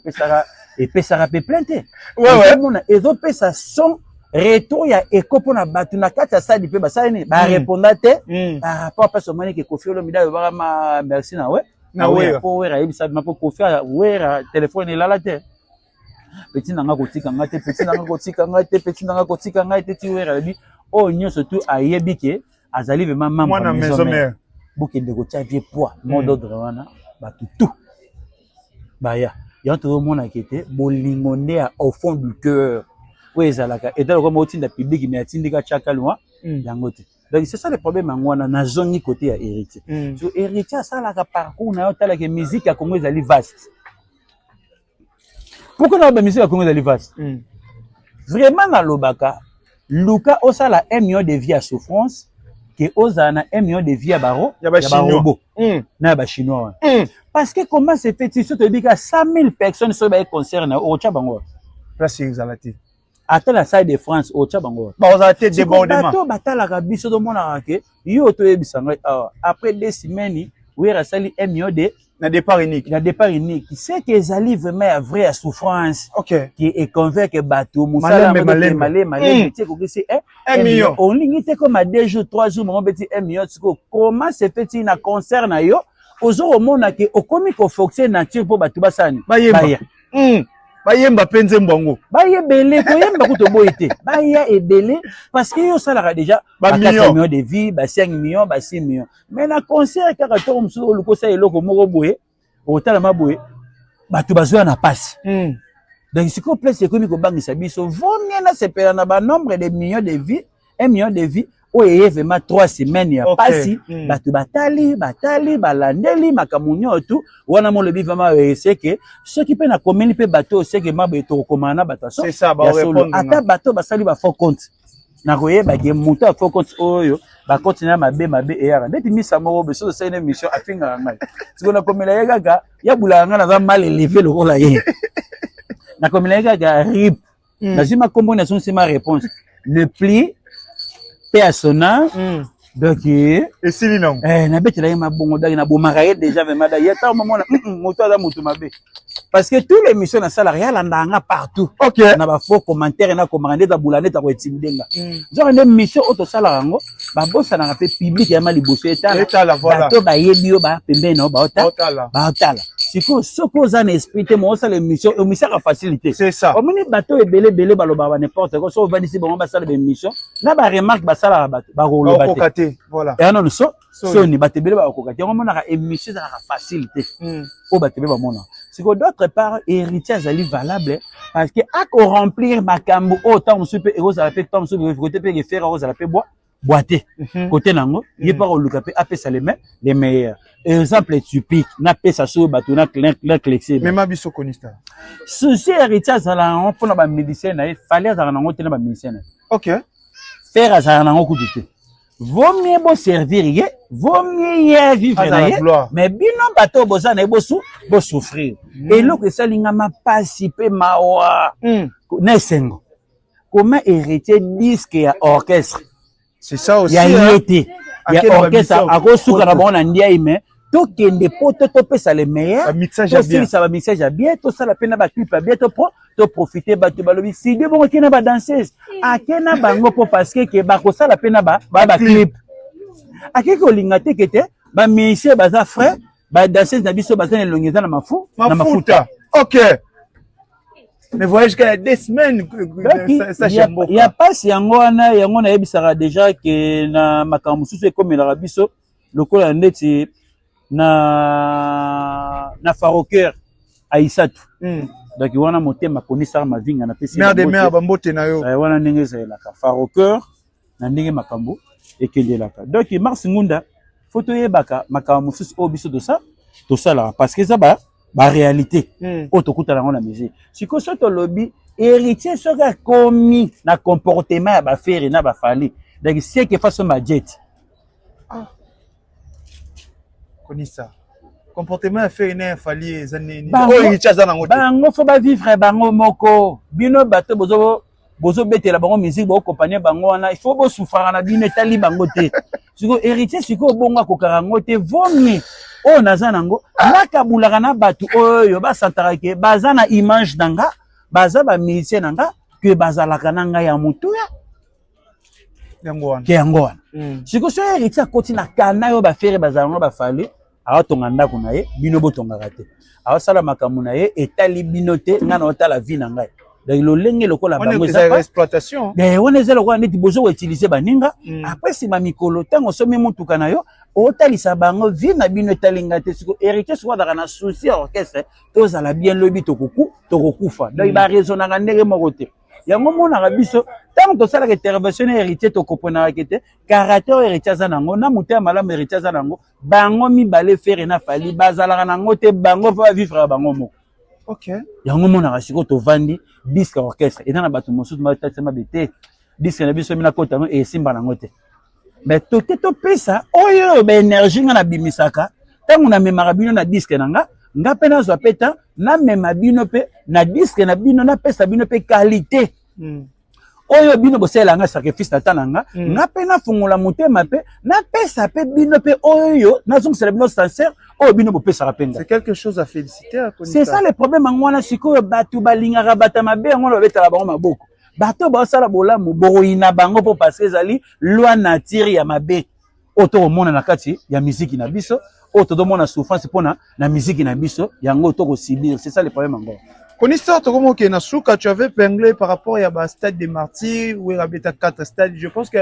epesaka mpe plein te. Ozomona ezopesa son retour ya eko mpona bato na kati ya stade mpe basali nini, bareponda te par rapport mpasi. Omoni ke Koffi Olomide alobaka ma merci na we na Wera. Mpo Wera ayebisa bima, mpo Koffi Wera telefone elala te: "Petit na nga, kotika ngai te, petit na nga, kotika ngai te, petit na nga, kotika ngai te." Ti Wera alobi oyo nyonso tu ayebi ke azali vraiment membre ya maison mère, bokende kotia vie poids mot d'ordre wana, bato tout baya. Yango tozomonaka ete bolingo nde ya au fond du cœur oyo ezalaka eta lokola motinda public, mais atindika tiaka lwa yango te. Donc c'est ça le problème. Yango wana nazongi côté ya Héritier. So Héritier asalaka parcours na yo, otalaka musique ya Congo ezali vaste. Pourquoi na musique ya Congo ezali vaste? Vraiment nalobaka, luka osala 1 million de vie ya souffrance ke ozala na 1 million de vie ya baro ya barobots na ya bachinois wana. Parce que comment se fait-il, so toyebi ka 100 000 personnes soki baye concert na yo, okotya bango place ezala te. Ata na Stade de France, otya bango Bazala te, débordement. Bato batalaka biso, tomonaka ke yo toyebisa ngai awa, après 2 semaines Wera asali 1 million de Na départ unique. Na départ unique, c'est que ezali vraiment ya vrai ya souffrance qui econvaincre bato mosala. Malembe. Malembe ti ekokisi 1 million. Olingi te koma 2 jours, 3 jours, bango beti 1 million. Sikoyo comment se fait-il na concert na yo ozo komona ke okomi koforce nature mpo bato basala nini? Bayemba. Bayemba mpe nzembo yango. Baya ebele, koyemba kutu oboyi te, baya ebele, parce que yo osalaka déjà ba 4 millions de vie, ba 5 millions, ba 6 millions, mais na concert kaka ntongo mosusu oluka osala eloko moko boye, otalama boye, bato bazwya na pasi. Donc sikoyo place ekomi kobangisa biso, vaut mieux nasepela na banombre de millions de vie, 1 million de vie oyo eye vraiment 3 semaines ya pasi. Bato batali, batali, balandeli makambo nyonso tu wana, molobi vraiment eseke soki mpe nakomeli mpe bato oyo seke maboye, tokokomana na bato ya solo. Ata bato basali ba faux compte, nakoyebaki moto ya faux compte oyo bakonti na mabe mabe eyaka ndeti misa moko boye. Soki osali na émission, afingaka ngai. Sikoyo nakomela ye kaka, yabulaka ngai, naza mal élevé lokola ye, nakomela ye kaka rip. Nazwi makombo na nsima, réponse le pli mpe ya sona. Donc esili nango. Eh, nabetela ye mabongo, donc nabomaka ye déjà vraiment. Donc ye ntango momona moto aza moto mabe, parce que tous les missions nasalaka, ye alandaka nga partout. Na bafaux commentaire nakomaka nde tabula nde takointimide nga. Nzoka nde mission oyo tosalaka yango, babosanaka mpe public yama liboso etala. Etala, voilà. Bato bayebi yo, baya pembeni na yo, baota Otala. Baotala. Sikoyo soki oza na esprit te, mo osala émission, émission facilité. C'est ça. Omoni bato ebele ebele balobaka ba n'importe quoi. So ovandisi bango, basala baémission na baremarque basalaka, bato bakoloba te. Bakoka te, voilà. Eya nano so Soni. Soni, bato ebele bakokoka te. Yango omonaka émission ezalaka facile te. Oyo bato ebele bamonaka sikoyo. D'autre part, héritier azali valable parce que akoremplir makambo oyo ntango mosusu mpe ekozala mpe, ntango mosusu kote mpe refere akozala mpe bwa bwa te. Kote nango ye mpe akoluka mpe apesa les meilleurs exemple typique. Napesa soki bato na clexie. Mema biso, Konista. Souci héritier azala yango mpona bamusicien na ye, Fally azalaka nango te na bamusicien na ye. Ferre azalaka nango kutu te. Vaut mieux boservir ye, vaut mieux ye vivre na Azala ye. Gloire. Mais bino bato oyo boza na ye, bosouffrir. Eloko esalinga mapasi mpe mawa na esengo, comment héritier disque ya orchestre C'est ça aussi. ya Hein. ye te, ya Akende orchestre, bamixage. akosuka na bango na ndiai, mais tokende po to topesa le meilleur. Bamixage ya bien. Tosilisa bamixage ya bien, tosala mpe na baclip ya bien, toprofite. Bato balobi side bongo ake na badanseuse, ake na bango mpo parce que ke bakosala mpe na baclip. Ake kolinga te ke te bamusicien baza frais, badanseuse na biso baza na elongi eza na mafu na mafuta. Mafuta. Ok. Mais voyage qu'il y a 2 semaines. Donc, Ça, ya j'aime beaucoup. ya pasi yango wana. Yango nayebisaka déjà ke na makambo mosusu ekomelaka biso lokola neti na Faroker Aisatu. Donc wana motema konisaka mavinga napesi. Mère de mère, bambote na yo. Eh, wana ndenge ezalelaka Faroker na ndenge makambo ekendelaka. Donc Mars Ngunda, faut toyebaka makambo mosusu oyo biso tosalaka parce que eza baréalité oyo tokutana yango na musique. Sikoyo so tolobi héritier soki akomi na comportement ya baFerre na baFally, donc sieke faso majet. Konisa. Comportement ya Ferre na ya Fally eza nini? Bango- Oyo héritier aza nango te. Bango faut bavivre bango moko. Bino bato bozobetela bango musique, bokompanye bango wana, il faut bosufraka na bino, etali bango te. Sikoyo héritier sikoyo bongo akokaka yango te. Vomie oyo naza nango, nakabulaka na bato oyo basantaka ke baza na image na nga, baza bamusicien na nga, ke bazalaka na ngai ya motuya. Yango wana. Ke yango wana. Sikoyo so héritier akoti na kana oyo baFerre bazala ngo, baFally, aotonga ndako na ye, bino botongaka te. Aosala makambo na ye, etali bino te. Ngai na otala vie na ngai. Donc lolenge lokola Wana bango eza eza exploitation. Eh, wana eza lokola neti bozo koutiliser baninga. Après nsima mikolo, ntango osomi motuka na yo, otalisa bango vie na bino, etali ngai te. Siko héritier siko azalaka na souci ya orchestre, tozala bien, lobi tokokufa. Donc baraisonnaka ndenge moko te. Yango monaka biso ntango tosalaka intervention na héritier, tokomprenaka te caractère oyo héritier aza nango na moto ya malamu. Héritier aza nango, bango mibale Ferre na Fally bazalaka nango te. Bango mpo bavivre bango moko. Yango monaka sikoyo tovandi, disque orchestre eza na bato mosusu batatisa mabe te. Disque na biso mina kota yango esimba nango te, mais toke topesa oyo baénergie. Nga nabimisaka ntango namemaka bino na disque na nga, nga mpe nazwa mpe ta namema bino mpe na disque na bino, napesa bino mpe qualité oyo bino bosalela nga sacrifice na ta na nga. Nga mpe nafungola motema mpe napesa mpe bino mpe oyo nazongisela bino sincère oyo bino bopesaka mpe nga. C'est quelque chose à féliciter, hein. C'est ça le problème. Yango wana sikoyo bato balingaka bato ya mabe, yango wana babetaka bango maboko. Bato baosala bolamu, bokoyina bango mpo parce que ezali loi nature ya mabe oyo tokomona na kati ya miziki na biso, oyo tozomona souffrance mpona na miziki na biso, yango tokosubir. C'est ça le problème encore. Konisa, tokomi na suka. Tu avais épinglé par rapport ya ba stade des Martyrs où babeta quatre stades. Je pense que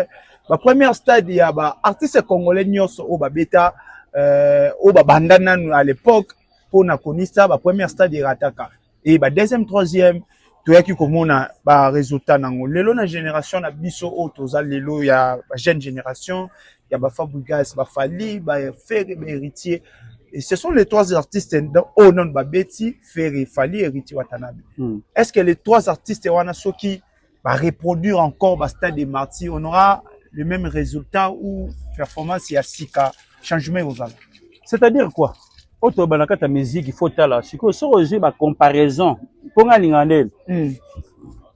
ba première stade ya ba artiste congolais nyonso oyo babeta, oyo babanda nanu à l'époque, mpona Konisa ba première stade erataka et ba deuxième, troisième, toyaki komona ba résultat nango. Lelo na génération na biso oyo toza lelo ya ba jeune génération ya ba Fabregas, baFally, baFerre, bahéritier, et ce sont les trois artistes oyo nano babeti: Ferre, Fally, Héritier Watanabe. Est-ce que les trois artistes wana, soki bareproduire encore ba stade des Martyrs, on aura le même résultat ou performance ya sika, changement ekozala? C'est-à-dire quoi? Oyo toyeba na kati ya musique, il faut tala sikoyo soki ozwi bacomparaison mpo nga alingaka ndeni.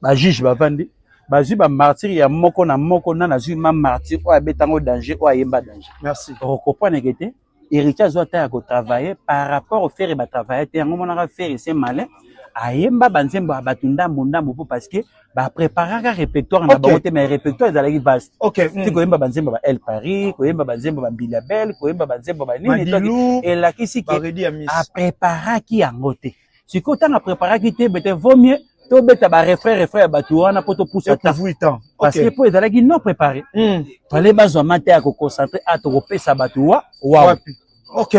Bajuge bavandi, Bazwi ba martyr ya moko na moko na nazwi ma martyr oyo abeta yango danger oyo ayemba danger. Merci. Okokomprendre ke te Héritier azwa temps ya ko travailler par rapport au Ferre ba travailler te yango monaka Ferre c'est malin ayemba ba nzembo ya bato ndambo ndambo po parce que ba préparaka répertoire na bango te mais répertoire ezalaki vaste. Ti koyemba ba nzembo ba El Paris, koyemba ba nzembo ba Mbilia Bel, koyemba ba nzembo ba nini donc elakisi ke a préparaki yango te. Sikoyo ntango a préparaki te bete vaut mieux tobeta ba refrain refrain ya bato wana mpo topusa temps parce que mpo ezalaki non préparé. Fallait bazwa mate ya koconcentre a tokopesa bato wa waw. Donc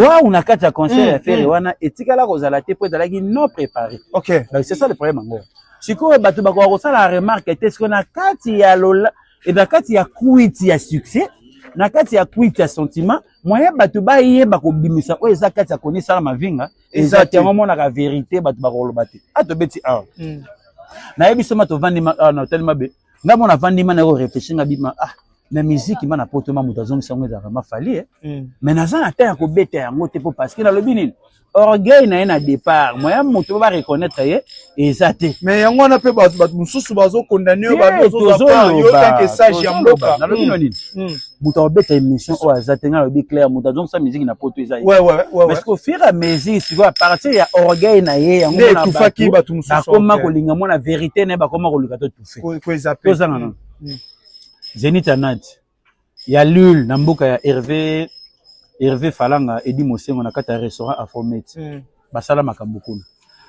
waw na kati ya concert ya Ferre wana etikala kozala te mpo ezalaki non préparé. Donc c'est ça le problème yango. Sikoyo bato bakoka kosala remarque te sikoyo na kati ya lola na kati ya kwiti ya succès na kati ya kwiti ya sentiment moyen bato bayeba kobimisa oyo eza kati ya konisala mavinga eza te. Yango omonaka vérité bato bakoloba te a tobeti awa nayebi soma tovandi awa na hôtel mabe nga mona avandi ma naye koréfléchir nga bima ah na musique ma na poto ma moto azongisa yango ezalaka ma Fally mais naza na temps ya kobeta yango te po parce que nalobi nini orgueil na ye na départ moya moto po bareconnaître ye eza te. Mais yango wana mpe bato mosusu bazokondane yo yo tanke sage ya mboka. Nalobi no nini moto akobeta émission oyo aza te nga nalobi clair moto azongisa musique na poto eza ye. Mais au fur et à mesure sikoyo à partir ya orgueil na ye yango etufaki bato mosusu bakoma kolinga mona vérité na ye bakoma koluka totufe tozanga nano Zénith ya Nantes ya Lille na mboka ya Hervé Hervé Falanga Edi Mosengo na kati ya restaurant Afromet basala makambo kuna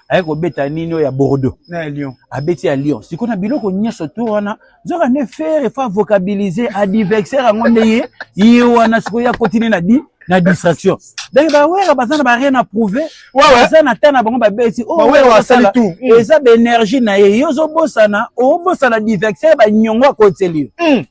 aye kobeta nini oyo ya Bordeaux na Lyon abeti ya Lyon sikoyo na biloko nyonso to wana nzoka nde Ferre fa vocabiliser adversaire yango nde ye ye wana sikoyo ya continue na di na distraction donc bawera baza na ba rien à prouver baza na temps na bango babeti eza ba énergie na ye yo ozobosana obosana adversaire banyongo akoteli yo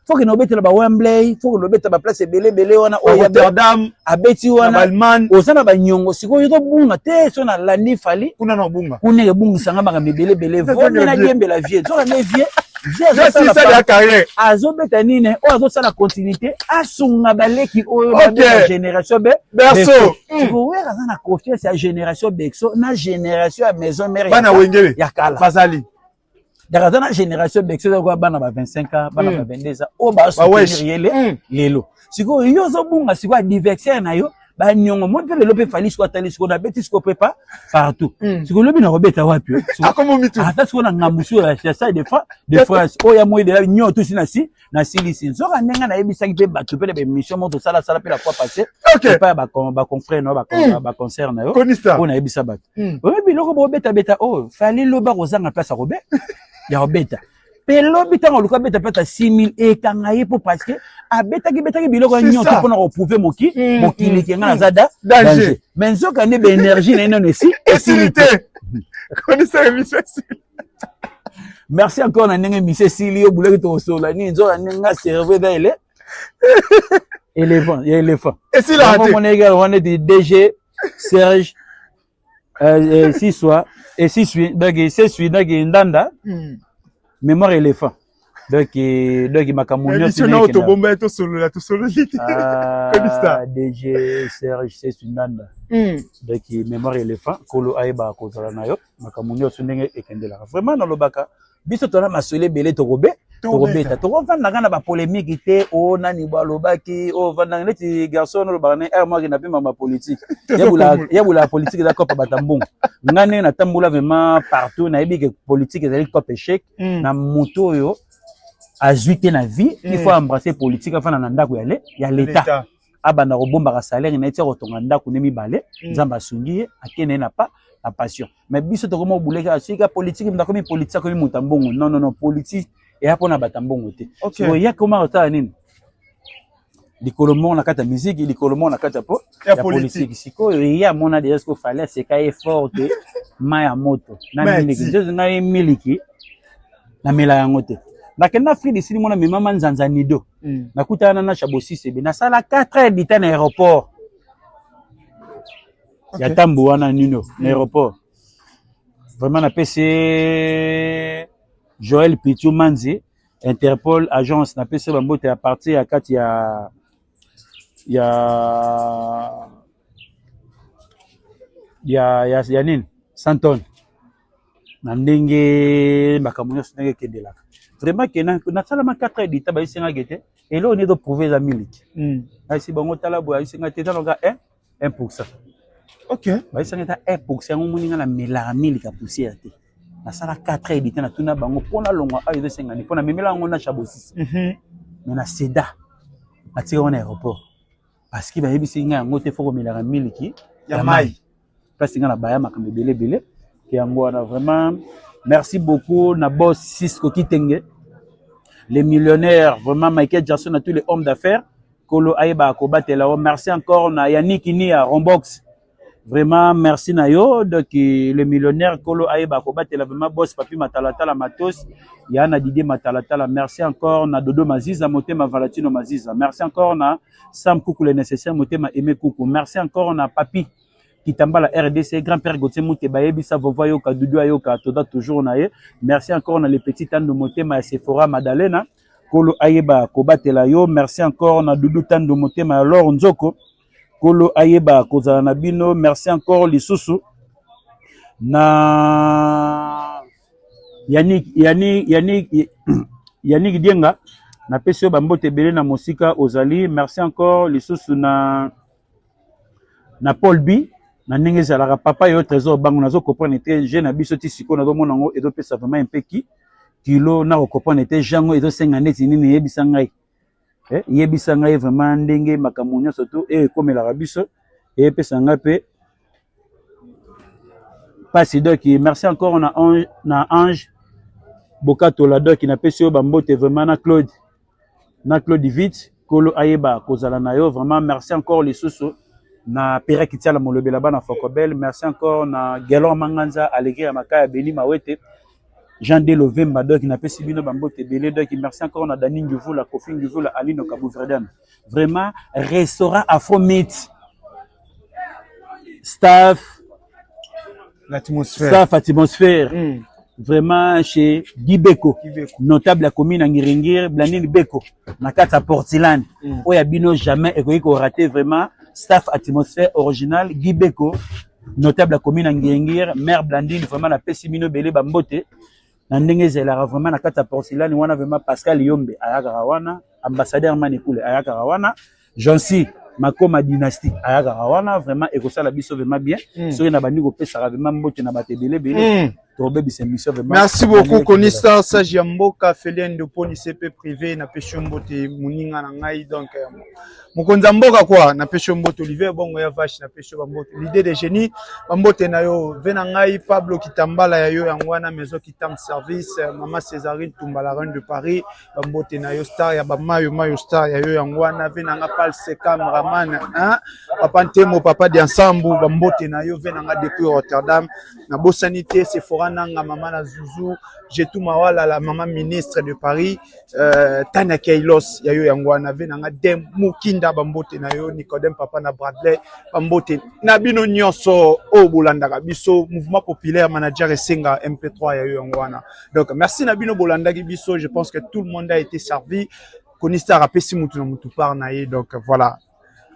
faut que nobetela ba Wembley faut que nobeta ba place ebele ebele wana oyo Rotterdam abeti wana oza na banyongo sikoyo tobunga te so nalandi Fally kuna na obunga kuna ebungisanga makambo ebele ebele vomi nadiembela vie nzoka nde vie azobeta nini oyo azosala continuité asunga baleki oyo babeta génération be berceau. Sikoyo aza na confiance ya génération berceau na génération ya maison mère bana wengele ya kala bazali. Donc aza na génération berceau eza koya bana ba 25 ans bana ba 22 ans oyo basoutenir ye lelo sikoyo yo ozobunga sikoyo adversaire na yo banyongo moi mpe lelo mpe Fally sikoyo atali sikoyo nabeti sikoyo mpe pa partout sikoyo lobi nakobeta wapi ata sikoyo na ngambu sikoyo ya salle de de France oyo ya moi deja nyonso tusi na si nasilisi nzoka ndenge nayebisaki mpe bato mpe na baémission moko tosalasala mpe la fois passé epai ya baconfrère na yo baconcert na yo oyo nayebisa bato oyebi biloko bobetabeta oyo Fally lobi akozanga place ya kobeta mpe lobi ntango aluka abeta place ya 6000 ekanga ye mpo parce que abetaki betaki biloko ya nyonso mpona koprouver mokili ke nga naza da danger mais nzoka nde baénergie na ye nano esi esili te. Merci encore na ndenge mise esili yo bulaki tokosola nini nzoka ndenge nga cerveau eza ele éléphant ya éléphant esila te moneke wana neti DG Serge Siswa et Siswi donc Seswi donc Ndanda mémoire éléphant donc makambo nyonso na tobomba tosolola tosololi te. DG Serge Seswi Ndanda donc mémoire éléphant kolo ayebaka kozala na yo makambo nyonso ndenge ekendelaka vraiment nalobaka biso tona masolo ebele tokobe tokobeta tokovandaka na bapolémique te o nani bo alobaki ovandaka neti garçon olobaka ne aire moke na pema bapolitique yabula politique eza cope bata mbongo nga ndenge natambola vraiment partout nayebi ke politique ezali cope échec na moto oyo azwi te na vie il faut embrasser politique afanda na ndako ya l'état abanda kobombaka salaire na ye tia kotonga ndako ne mibale nzambe asungi ye akende na pa na passion mais biso tokoma obuleka asika politique moto akomi politique akomi moto ya mbongo non non non politique eya mpona bato ya mbongo te oya koma kotala nini likolo moko na kati ya musique likolo moko na kati ya po ya politique sikoyo ye amona déjà sikoyo Fally aseka ye fort te mai ya moto na miliki nzozo ngai miliki namela yango te nakenda Afrique du Sud mona memama nzanza nido nakutana na Chabosisebe nasala 4 heures du temps na aéroport ya tambu wana nino na aéroport vraiment napesi Joël Pitou Manzi Interpol agence napesi bambote ya partir ya kati ya ya ya ya, ya nini Santon na ndenge makambo nyonso ndenge ekendelaka. Vraiment ke nasalama 4 heures du temps, bayesengaki te eloko nini ezoprouve eza miliki. Ayesi bango, tala boye, ayesenga te, eza noka 1 1%. Bayesanga eza 1%. Yango moni nga namelaka miliki ya poussière te. Nasala 4 heures du temps, natuna bango mpo nalongwa awa, ezosengani mpo namemela yango na chabosisi. Mais na seda natika wana aéroport parce que bayebisi ngai yango te, fo komelaka miliki ya mai. Place nga na baya makambo ebele ebele yango wana. Vraiment merci beaucoup na boss Cisco Kitenge, les millionnaires, vraiment Michael Jackson, na tous les hommes d'affaires, kolo ayebaka kobatela yo. Merci encore na Yannick Nia Rombox, vraiment merci na yo. Donc le millionnaire, kolo ayeba kobatela. Vraiment boss Papi Matalatala Matos ya na Didier Matalatala, merci encore na Dodo Maziza Motema, Valentino Maziza, merci encore na Sam Kuku le nécessaire Motema, Aimé Kuku, merci encore na Papi Kitambala RDC, grand-père Gauthier Mute, bayebisa Vova yoka, Dudu ayoka, toda toujours na ye. Merci encore na le petit Tando Motema ya Sephora Madalena, kolo ayeba kobatela yo. Merci encore na Dudu Tando Motema ya Lor Nzoko, kolo ayeba kozala na bino. Merci encore lisusu na Yannick Yannick Yannick Yannick Dienga, napesi yo bambote ebele na mosika ozali. Merci encore lisusu na Paul B na ndenge ezalaka papa yo Trésor Bango. Nazo comprendre te je na biso ti sikoyo, nazomona yango ezopesa vraiment un peu ki kilo na kocomprendre te jango ezosenga neti nini. Eyebisa ngai, yebisa ngai vraiment ndenge makambo nyonso to e ekomelaka biso, eyepesa ngai mpe pasi. Donc merci encore na Ange, na Ange Bokatola. Donc napesi yo bambote vraiment na Claude Vite, kolo ayeba kozala na yo. Vraiment merci encore lisusu na Pere Kitiala Molobela bana Fokobel. Merci encore na Gelor Manganza Alegre ya Makaya Beni Mawete Jean de Lovemba. Donc napesi bino bambote ebele. Donc merci encore na Dani Nguvula, Kofi Nguvula, Alino Kabuvredan, vraiment restaurant Afro Meat staff. L'atmosphère. Staff atmosphère. Vraiment chez Gibeko, notable ya commune ya Ngiringiri, Blandine Beko na kati ya Portland. Oyo ya bino jamais ekoki korater. Vraiment staff atmosphère original Gibeko, notable ya commune ya Ngiringiri, maire Blandine, vraiment napesi bino ebele bambote na ndenge ezalaka vraiment na kati ya Porcelaine wana. Vraiment Pascal Yombe ayakaka wana, ambassadeur Manekule ayakaka wana, Jansi Makoma dynastie ayakaka wana. Vraiment ekosala biso vraiment bien. Soki na bandi kopesaka vraiment mbote na bato ebele ebele, tobebisa émission vraiment. Merci beaucoup Konista Sage ya mboka Felien Ndoponi CP privé, napesi yo mbote moninga na ngai. Donc mokonzi ya mboka kwa, napesi yo mbote. Olivier Bongo ya Vache, napesi yo bambote. L'idée de génie, bambote na yo. Ve na ngai Pablo Kitambala, ya yo yango wana, maison Kitam service. Mama Césarine Tumba, la reine de Paris, bambote na yo. Star ya bamayo mayo star, ya yo yango wana. Ve na nga Palse cameraman, hein? Papa Ntemo, papa Diansambu, bambote na yo. Ve na nga depuis Rotterdam, nabosani te Sephora nanga, mama na Zuzu Jetu Mawala, la mama ministre de Paris, Tania Keilos, ya yo yango wana. Ve na nga Dem Mukinda, bambote na yo. Nicodème papa na Bradley, bambote na bino nyonso oyo bolandaka biso. Mouvement populaire manager Esenga MP3, ya yo yango wana. Donc merci na bino bolandaki biso. Je pense que tout le monde a été servi. Konistar apesi mutu na mutu part na ye. Donc voilà,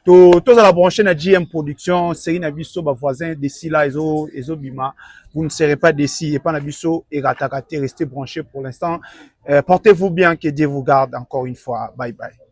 to tozala branché na GM Production, série na biso bavoisin d'ici là ezo ezobima, vous ne serez pas déçus. Epa na biso erataka te. Restez branché pour l'instant. Portez-vous bien, que Dieu vous garde encore une fois. Bye bye.